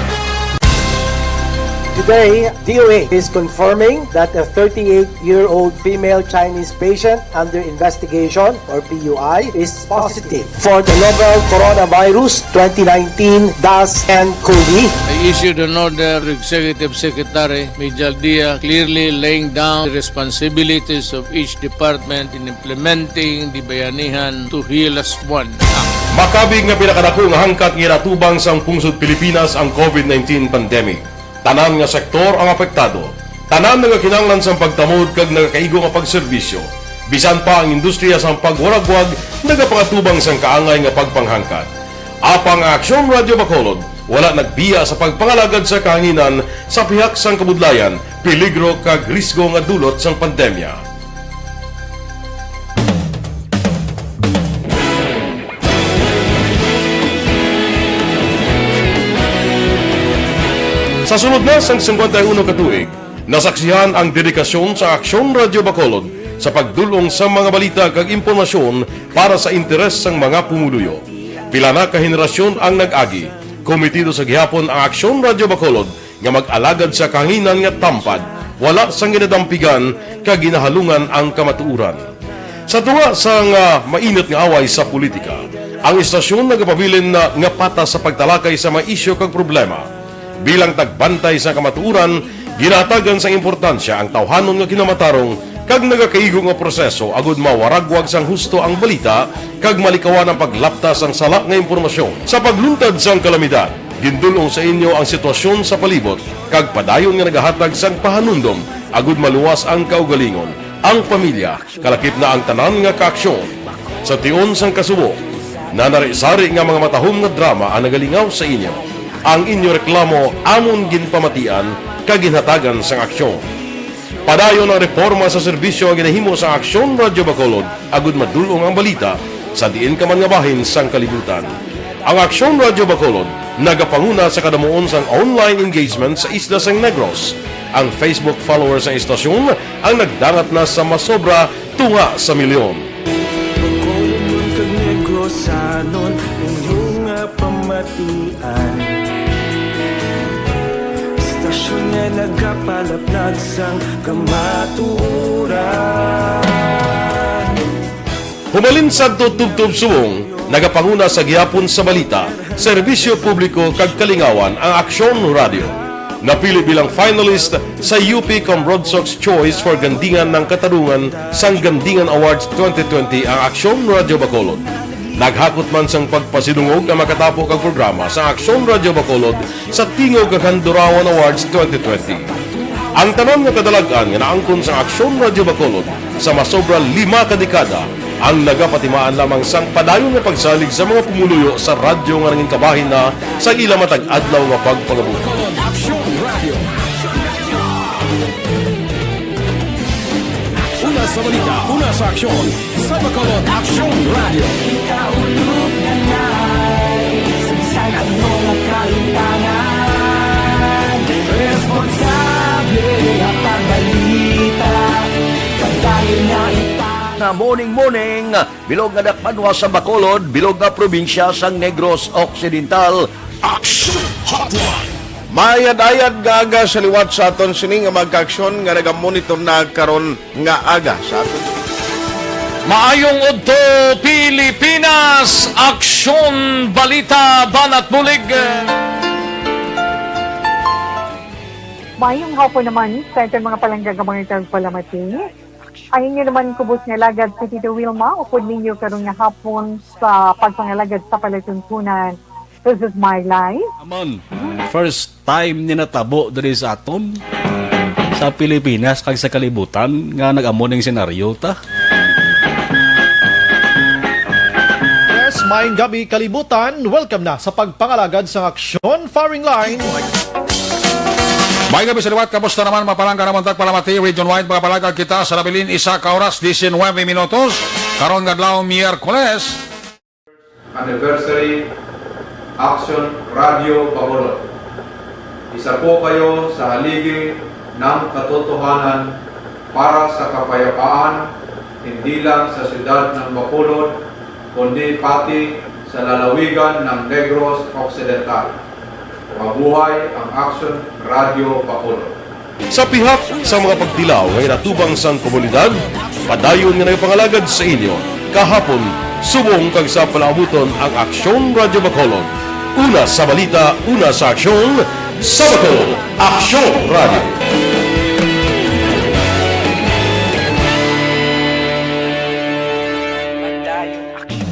Today, D O A is confirming that a thirty-eight-year-old female Chinese patient under investigation, or P U I, is positive for the novel coronavirus twenty nineteen dash N COVID. I issued an order to Executive Secretary Mijal Dia, clearly laying down the responsibilities of each department in implementing the Bayanihan to Heal Us One Act. Makabig nga pinakadako nga hangkat nga ginatubang sang pungsod Pilipinas ang COVID nineteen pandemic. Tanan nga sektor ang apektado. Tanan nagakinahanglan sang pagtamod kag nagakaigo nga pagserbisyo. Bisan pa ang industriya sang pagwaragwag nagapangatubang sang kaangay nga pagpanghangkat. Apang ang Aksyon Radyo Bacolod wala nagbiya sa pagpangalagad sa kahanginan sa pihak sang kabudlayan, peligro kag risgo nga dulot sang pandemya. Sa sulod na sang singkwenta y uno ka tuig, nasaksihan ang dedikasyon sa Aksyon Radyo Bacolod sa pagdul-ong sa mga balita kag impormasyon para sa interes sang mga pumuluyo. Pila na ka henerasyon ang nag-agi, kometido sa gihapon ang Aksyon Radyo Bacolod nga mag-alagad sa kahanginan nga tampad, wala sang ginadampigan kag ginahalungan ang kamatuoran. Sa tunga sang, ah, mainit nga away sa politika, ang istasyon nagapabilin na nga patas sa pagtalakay sa mga isyu kag problema. Bilang tagbantay sa kamatuoran, ginahatagan sang importansya ang tawhanon nga kinamatarong kag nagakaigo nga proseso agud mawaragwag sang husto ang balita kag malikawan ang paglapta sang sala nga impormasyon. Sa pagluntad sang kalamidad, gindul-ong sa inyo ang sitwasyon sa palibot kag padayon nga nagahatag sang pahanumdom agud maluwas ang kaugalingon, ang pamilya, kalakip na ang tanan nga kaaksyon. Sa tion sang kasubo, nanari-sari nga mga matahom nga drama ang nagalingaw sa inyo. Ang inyo reklamo amon ginpamatian kag ginhatagan sang aksyon. Padayon ang reporma sa serbisyo nga ginahimo sa Aksyon Radyo Bacolod agud madul-ong ang balita sa diin ka man nga bahin sang kalibutan. Ang Aksyon Radyo Bacolod nagapanguna sa kadamuon sang online engagement sa isla sang Negros. Ang Facebook followers sang istasyon ang nagdangat na sa masobra tunga sa milyon. Bacolod kag Negrosanon, inyo nga pamati. Tian. Istasyon nga nagapalaplag sang kamatuoran. Humalin sadto tubtob subong, nagapanguna sa gihapon sa balita, serbisyo publiko kag kalingawan ang Aksyon Radio. Napili bilang finalist sa U P Cambronsox Choice for Gandingan ng Katarungan sang Gandingan Awards twenty twenty ang Aksyon Radio Bacolod. Naghakot man sang pagpasidungog ang makatapo kag programa sa Aksyon Radio Bacolod sa Tingog kag Handurawan Awards twenty twenty. Ang tanan nga kadalag-an nga naangkon sa Aksyon Radio Bacolod sa masobra lima ka dekada ang nagapatimaan lamang sang padayon nga pagsalig sa mga pumuluyo sa radyo nga nangin kabahin na sa ila matag adlaw nga pagpangabuhi. Bacolod Aksyon Radio. Una sa balita, una sa aksyon, sa Bacolod Aksyon Radio. Kita ulog na nai, sa bisan ano nga kahimtangan, responsable ang pagbalita, pagdayon na ita. Nga morning, morning, bilog nga dakbanwa sa Bacolod, bilog nga probinsya sang Negros Occidental. Action Hotline. Mayad-ayad nga aga sa liwat sa aton sini nga mga kaaksyon nga nagamonitor na karon nga aga sa aton. Maayong udto, Pilipinas! Aksyon, balita, banat bulig. Mayong hapon naman sa aton mga palangga nga mga tagpalamati. Ang inyo naman kubos nga alagad si Tito Wilma, upod ninyo karon nga hapon sa pagpangalagad sa palatuntunan. This is my life. Amon, first time ni natabo diri sa aton, sa Pilipinas kag sa kalibutan, nga nag-amo ning senaryo ta. Yes, maayong gabi, kalibutan. Welcome na sa pagpangalagad sang Aksyon Firing Line. May gabi sa liwat, kamusta naman, mga palangga namon tagpalamati, region-wide, mga palangga kita sa nabilin, isa ka oras, diecinuebe minutos, karon nga adlaw, Miyerkules. Anniversary, Action Radio Bacolod. Isa po kayo sa haligi ng katotohanan para sa kapayapaan, hindi lang sa siyudad ng Bacolod, kundi pati sa lalawigan ng Negros Occidental. Mabuhay ang Action Radio Bacolod. Sa pihak sa mga pagtilaw nga ginatubang sang komunidad, padayon nga nagapangalagad sa inyo kahapon, subong kag sa palaabuton ang Aksyon Radio Bacolod. Una sa balita, una sa aksyon, sa Bacolod, Aksyon Radio. Padayon aksyon.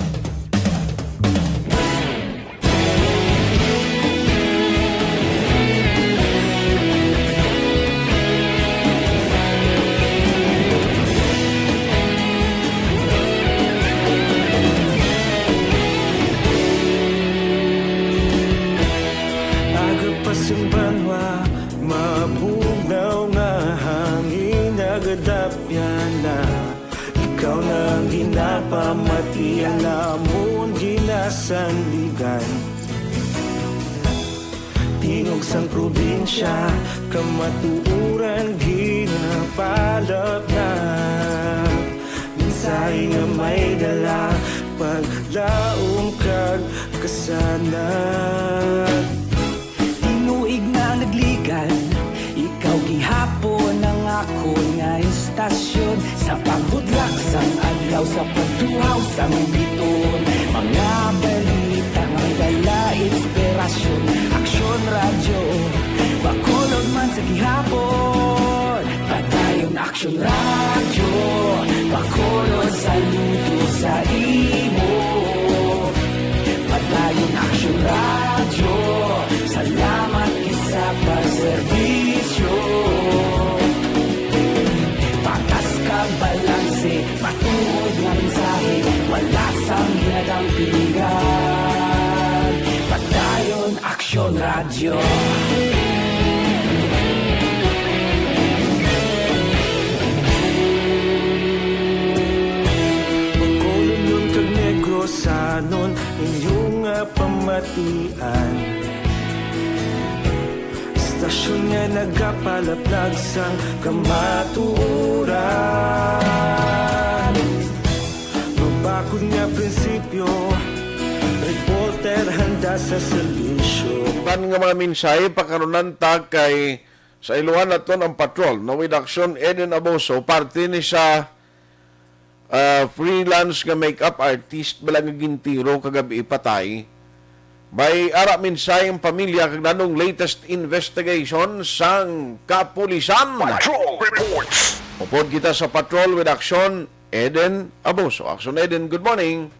Aga pa sang banwa, mabugnaw nga hangin nagadapyan na. Ikaw na ang ginapamati, ang amon ginasandigan. Tingog sang probinsya, kamatuoran ginapalaplag. Mensahe nga may dala, paglaom kag kasanag. Tinuig na nagligad, ikaw gihapon ang akon nga istasyon. Sa pagbudlak sang adlaw, sa pagtuhaw sang biton, mga balita may dala inspirasyon. Aksyon Radyo, Bacolod man sa gihapon. Padayon Aksyon Radyo, Bacolod, saludo sa imo. Padayon Aksyon Radyo, salamat gid sa pagserbisyo. Patas ka balanse, matuod nga mensahe, wala sang ginadampingan. Padayon Aksyon Radyo. Bacolodnon kag Negrosanon, inyo nga pamatian. Istasyon nga nagapalaplag sang kamatuoran. Mabakod nga prinsipyo, reporter handa Sa serbisyo. Tan nga mga mensahe, pakarunan ta kay sa iluhan naton ang patrol, no, with Action Eden Abuso, parte ni sa, ah, freelance nga makeup artist bala nga gintiro kagabi patay. May ara mensahe ang pamilya kag nanong latest investigation sang kapulisan. Patrol Reports. Upod kita sa Patrol with Action Eden Abuso. Action Eden, good morning.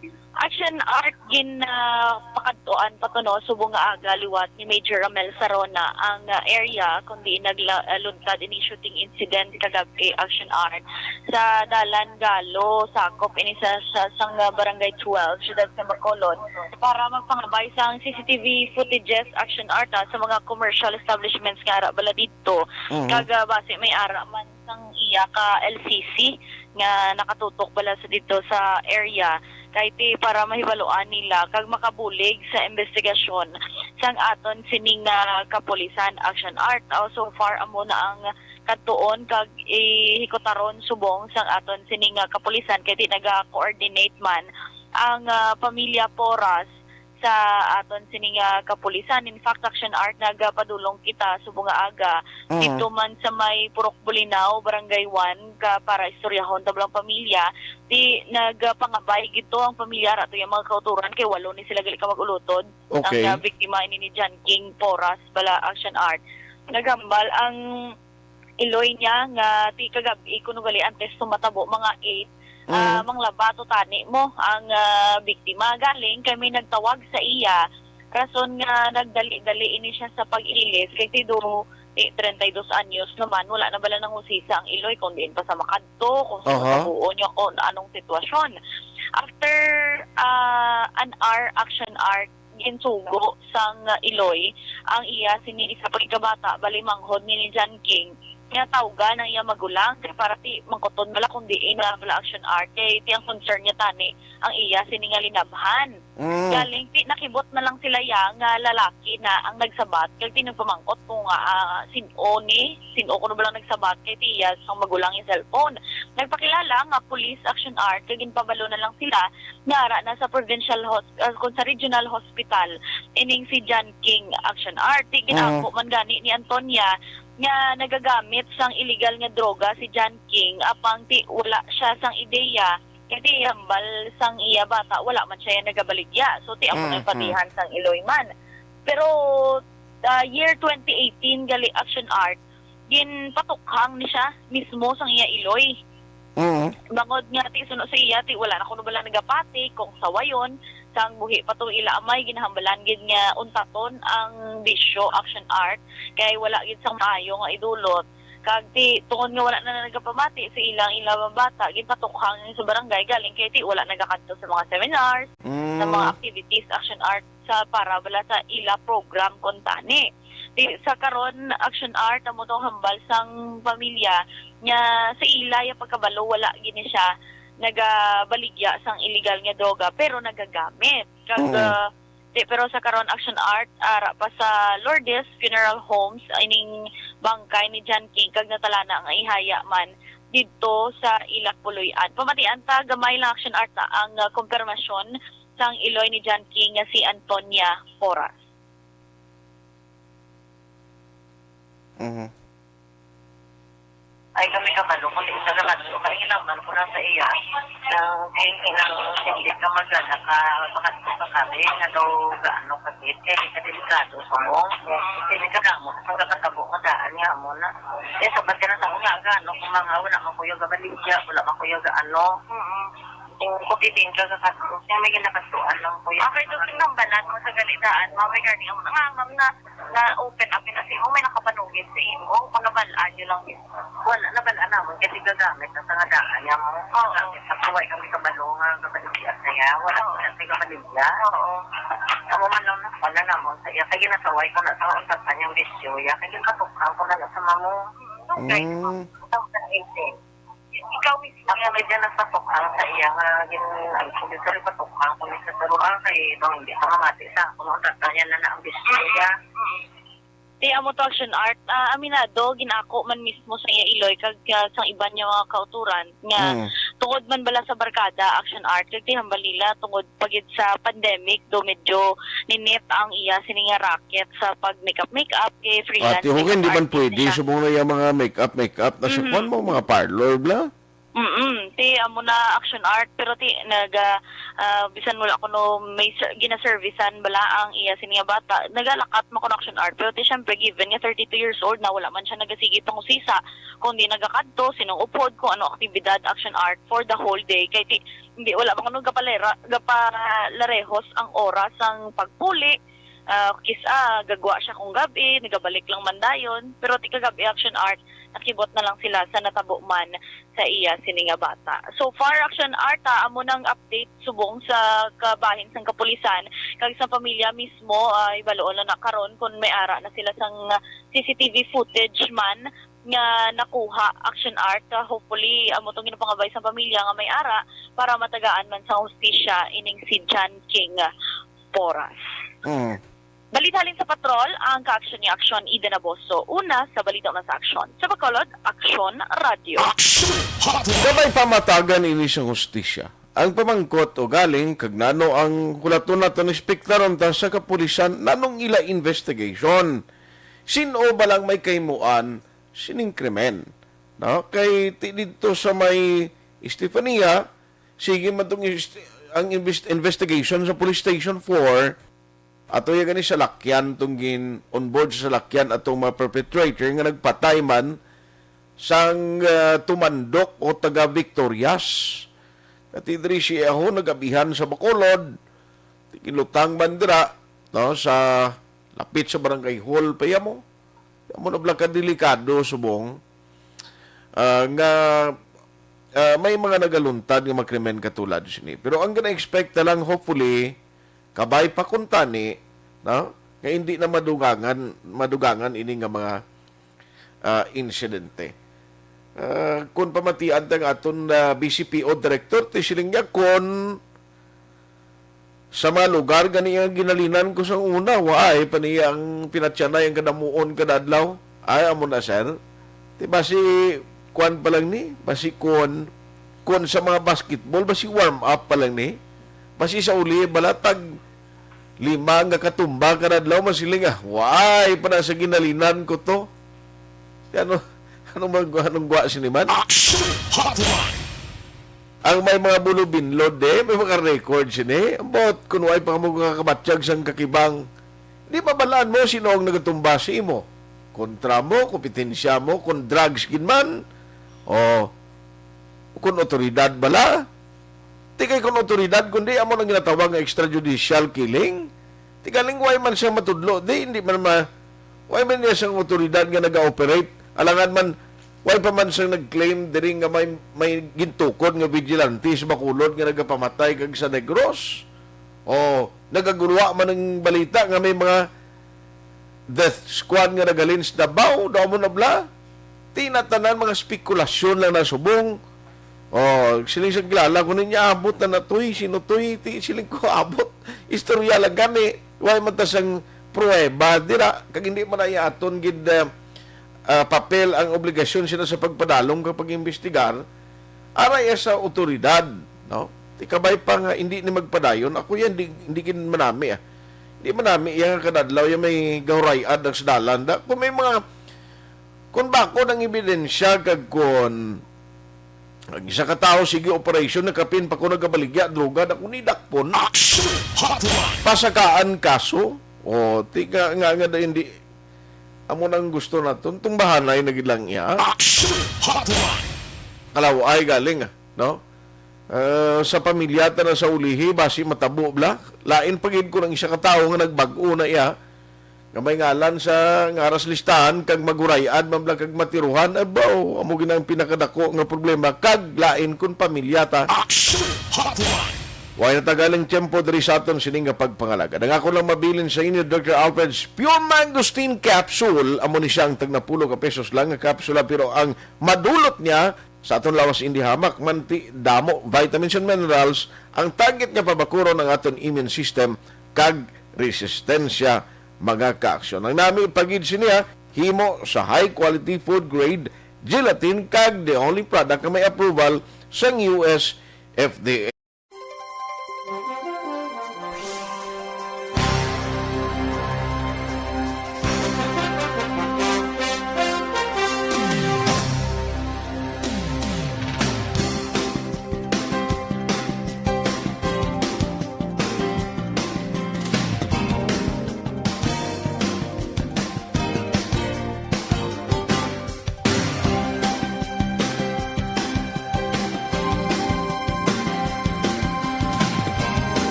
Action Art, gin, ah, pakadtuan pa to, no, subong nga aga liwat ni Major Ramel Sarona ang, ah, area kundi nagla-, ah, luntad ini shooting incident kagabi, Action Art, sa Dalan Galo, sakop ini sa, sa, sang, ah, Barangay twelve, siyudad sa Bacolod, para magpangabay sang C C T V footages, Action Art, ah, sa mga commercial establishments nga ara bala didto. Mhm. Kag, ah, basi may ara man sang iya ka L C C nga nakatutok bala sa didto sa area, kay ti para mahibaluan nila kag makabulig sa investigasyon sang aton sining, ah, kapulisan, Action Art. Aw, so far, amo na ang kadtuon kag ihikutaron subong sang aton sining, ah, kapulisan, kay ti naga-coordinate man ang, ah, pamilya Porras sa aton sining, ah, kapulisan. In fact, Action Art, nagapadulong kita subong nga aga Mm. didto man sa may Purok Bulinaw, Barangay one, ka para istoryahon ta bala ang pamilya. Di nagapangabay gid to ang pamilya, ara to yung mga kauturan, kay walo ni sila gali ka mag-ulutod. Okay. Ang, ah, biktima ini ni John King Porras bala, Action Art. Naghambal ang iloy niya nga ti kagabi kuno gali antes to matabo mga eight, ah, Mm. manglaba to tani mo ang, ah, biktima. Galing kay may nagtawag sa iya, rason nga nagdali-dali ini siya sa pag-ilis kay ti do, ti treinta y dos anyos naman, wala na bala nang usisa ang iloy kung diin pa sa makadto, kung sa Aha. makabuo niya, kung anong sitwasyon. After, ah, an hour, Action Art, ginsugo sang iloy ang iya sini isa pa gid ka bata, bali manghod ni, ni John King, nga tawgan ang iya magulang kay para ti mangkuton bala kung diin na bala, Action Art, kay ti ang concern niya tani ang iya sini nga linabhan. Mm. Galing ti nakibot na lang sila ya nga lalaki na ang nagsabat kag ti nagpamangkot kung, ah, sin-o ni, sin-o kuno bala nagsabat kay ti iya sang magulang yung cellphone. Nagpakilala nga police, Action Art, kag ginpabalo na lang sila nga ara na sa provincial hos-, ah, kung sa regional hospital ining si John King, Action Art. Ti ginako Mm. man gani ni Antonia nga nagagamit sang illegal nga droga si John King, apang ti wala siya sang ideya kay ti hambal sang iya bata wala man siya nagabaligya. So ti amo na Mm, yung patihan sang iloy man. Pero, ah, year twenty eighteen gali, Action Art, ginpatukhang ni siya mismo sang iya iloy. Mm. Bangod nga ti suno sa iya, ti wala na kuno bala nagapati kung sawayon, sang buhi pa to ila amay, ginahambalan gid nga untaton ang bisyo, Action Art, kay wala gid sang maayo nga idulot. Kag ti tungod nga wala na nagapamati sa ilang, ilang mga bata, ginpatukhang ni sa barangay, galing kay ti wala nagakadto sa mga seminars, sa mga Mm. activities, Action Art, sa para bala sa ila program kuntani. Ti sa karon, Action Art, amo tong hambal sang pamilya nga sa ila ya pagkabalo, wala gini siya nagabaligya sang illegal nga droga, pero nagagamit. Kag, Mm. ah, ti, pero sa karon, Action Art, ara pa sa Lourdes Funeral Homes ining bangkay ni John King, kag natalana nga ihaya man didto sa ila puloy-an. Pamatian ta gamay lang, Action Art, na ang, ah, kumpirmasyon sang iloy ni John King nga si Antonia Porras. Mhm. Ay, kami kabalo, kung di sa gamat, so, kailangan ko na sa iya. Nang, eh, kinang, hindi ka magana ka, bakit ko pa kami, na daw, gaano ka, eh, ka delikado sa mo. Hindi ka damo, sa kakatabo, nga daan nga mo na. Eh, sabat ka na sa nga, gaano, kung mga, wala man kuya gabaligya, wala man kuya gaano. Mm. Yung kupitin ka, kakatabo, siya may ginakatuan lang, kuya. Okay, so, tingnan ba natin sa ganidaan, mga may gani, nga, ma'am, na na open up na si mo, may nakapanugid sa imo, kung nabal-an nyo lang yun. Wala, nabal-an namon kasi gagamit na sa nga daan niya mo. Oo. Gagamit na, kung wala kami kabalo nga gabaligya sa iya, wala Oo. ko na sa gabaligya. Oo. Amo man lang na, wala namon sa iya, kaya ginasaway ko na sa untat pa niyang bisyo, ya, kaya ginpatukhang ko na lang sa mamo. Mm, okay. Mm. Two thousand eighteen. Ikaw mismo. Ako nga medyo nagpatukhang sa iya nga gin-, ang computer, patukhang ko ni sa turuan kay bang hindi pa mamati sa ako, no? Ang tata niya na na ang bisyo niya. Mm. Ti amo to, Action Art. Ah, aminado, ginako man mismo sa iya iloy kag, ah, sang iban niya mga kauturan nga Mm. tungod man bala sa barkada, Action Art, kag ti hambal nila tungod pa gid sa pandemic, do medyo ninit ang iya sini nga racket sa pag-makeup-makeup, kay freelance Ate Hogan, makeup di man artist pwede siya. Subong na yung mga makeup, makeup na sa Mhm. kwan mo, mga parlor, bla? Mm-mm. Ti, amo na, Action Art, pero ti, naga, ah, bisan wala ko no may ser-, ginaservisan bala ang iya sini nga bata, nagalakat man ko na, Action Art, pero ti, syempre, given nga thirty-two years old na, wala man siya nagasigi pangusisa kung di nagakadto, sinong upod, kung ano aktibidad, Action Art, for the whole day. Kay ti, hindi, wala man ko no gapalera, gapalarehos ang oras ang pagpuli, ah, kis-a gagwa siya kung gabi, nagabalik lang man dayon. Pero ti kagabi, Action Art, nakibot na lang sila sa natabo man sa iya sini nga bata. So far, Action Art, ah, amo nang update subong sa kabahin sang kapulisan kag sa pamilya mismo, ah, ibaluon lang na karon kung may ara na sila sang C C T V footage man nga nakuha, Action Art. Ah, hopefully, amo tong ginapangabay sa pamilya nga may ara para matagaan man sa hustisya ining si John King Porras. Mm. Balita halin sa patrol, ang ka-action ni Action Eden Aboso. Una sa balita, una sa aksyon. Sa Bacolod, Aksyon Radyo. Action Hotline. Kabay pamatagan ini sang hustisya. Ang pamangkot o galing kag nano ang hulaton naton inspektaron ta sa kapulisan nanong ila investigation. Sin-o ba lang may kahimuan sining krimen? No? Kay ti didto sa may Estefania, sige man tong ist-, ang invest-, investigation sa Police Station four, ato ya gani salakyan tong gin on board sa salakyan atong mga perpetrator nga nagpatay man sang, ah, tumandok o taga Victorias. Kati diri si Aho nagabihan sa Bacolod, tigilutang man dira, no, sa lapit sa barangay hall pa yamo. Amo na bala ka delikado subong, ah, nga, ah, may mga nagaluntad nga mga krimen katulad sini. Pero ang gina-expect na lang, hopefully, kabay pa kuntani, no? Nga hindi na madugangan, madugangan ini nga mga, ah, insidente. Ah, kung pamatian ta nga aton, ah, B C P O director, ti siling niya, kung sa mga lugar gani nga ginalinan ko sa una, waay pa niya ang pinatyanay ang kadamuon kada adlaw. Ay, amo na, sir. Ti basi, kuan pa lang ni, basi kuan, kuan sa mga basketball, basi warm up pa lang ni. Basi sa uli, bala tag lima nga katumba kada adlaw, masiling, ah, waay pa na sa ginalinan ko to. Ti ano, anong mag-, anong gwa sini man? Action Hotline. Ang may mga bulubinlod, eh, may mga record sini. Ambot, kung way pa mo kakabatyag sang kakibang, di mabalaan mo sino ang nagatumba sa imo. Kontra mo, kompetensya mo, kung drugs gid man, o kung otoridad bala. Di kay kung otoridad, kundi amo nang ginatawag nga extrajudicial killing. Ti galing, way man siya matudlo, di, hindi man ma-, way man niya siyang otoridad nga naga-operate. Alangan man, way pa man siyang nag-claim diri nga may, may gintukod nga vigilante sa Bacolod nga nagapamatay kag sa Negros. O, nagaguluwa man ang balita nga may mga death squad nga nagalin sa Davao, daw mo na bla. Ti na tanan mga spekulasyon lang na subong. O, siling sa kilala ko niya, abot na na toy, sino toy, ti siling ko abot. Istorya lang gani, way man ta sang pruweba dira, kag hindi man na iya aton gid, ah, ah, papel ang obligasyon sila sa pagpadalong kag pag-imbestigar. Ara iya sa otoridad, no? Ti kabay pa nga hindi ni magpadayon, ako yan, di, hindi gid manami, ah. Di manami iya nga kadadlaw iya may gahuray-ad ang sa dalan. Da, kung may mga, kung bako ang ebidensya kag kung ang isa ka tawo, sige, operasyon, nakapin pa ko nagabaligya, droga, da ko ni dakpon. Action Hotline. Pasakaan kaso. O, ti nga, nga, nga, da, hindi. Amo nang gusto naton. Tumbahanay na gid lang iya. Action Hotline. Kalaway galing, ah, no? Ah, sa pamilya ta na sa ulihi, basi matabo bla. Lain pa gid kung ang isa ka tawo nga nagbag-o na iya, nga may ngalan sa, nga aras listahan, kag maguray-ad man bla kag matiruhan, abaw, amo gid ang pinakadako nga problema, kag lain kung pamilya ta. Action Hotline. Way na tagaling tiyempo diri sa aton sini nga pagpangalaga. Ang ako lang mabilin sa inyo, Doctor Alfred's Pure Mangosteen Capsule. Amo ni siya ang tagnapulo ka pesos lang nga kapsula, pero ang madulot niya sa aton lawas indi hamak man ti damo vitamins and minerals ang target nga pabakuron ang aton immune system kag resistensya, mga kaaksyon. Ang nami pagid sini, ha, himo sa high quality food grade gelatin kag the only product nga may approval sang U S F D A.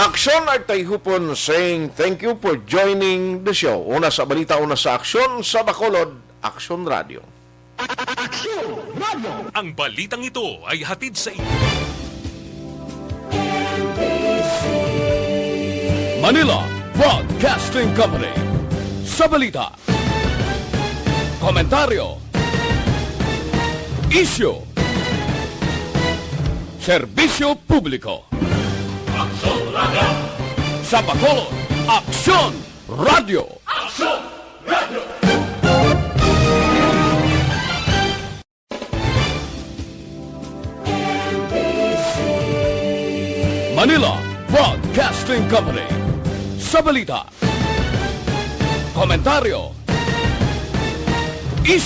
Aksyon Artay Hupon saying thank you for joining the show. Una sa balita, una sa aksyon, sa Bacolod, Aksyon Radio. Aksyon Radio. Ang balitang ito ay hatid sa inyo. Manila Broadcasting Company. Sa balita, komentaryo, isyu, serbisyo publiko. Aksyon Radio. Sa Bacolod, Aksyon Radio. Aksyon Radio. Manila Broadcasting Company. Sa balita, komentaryo,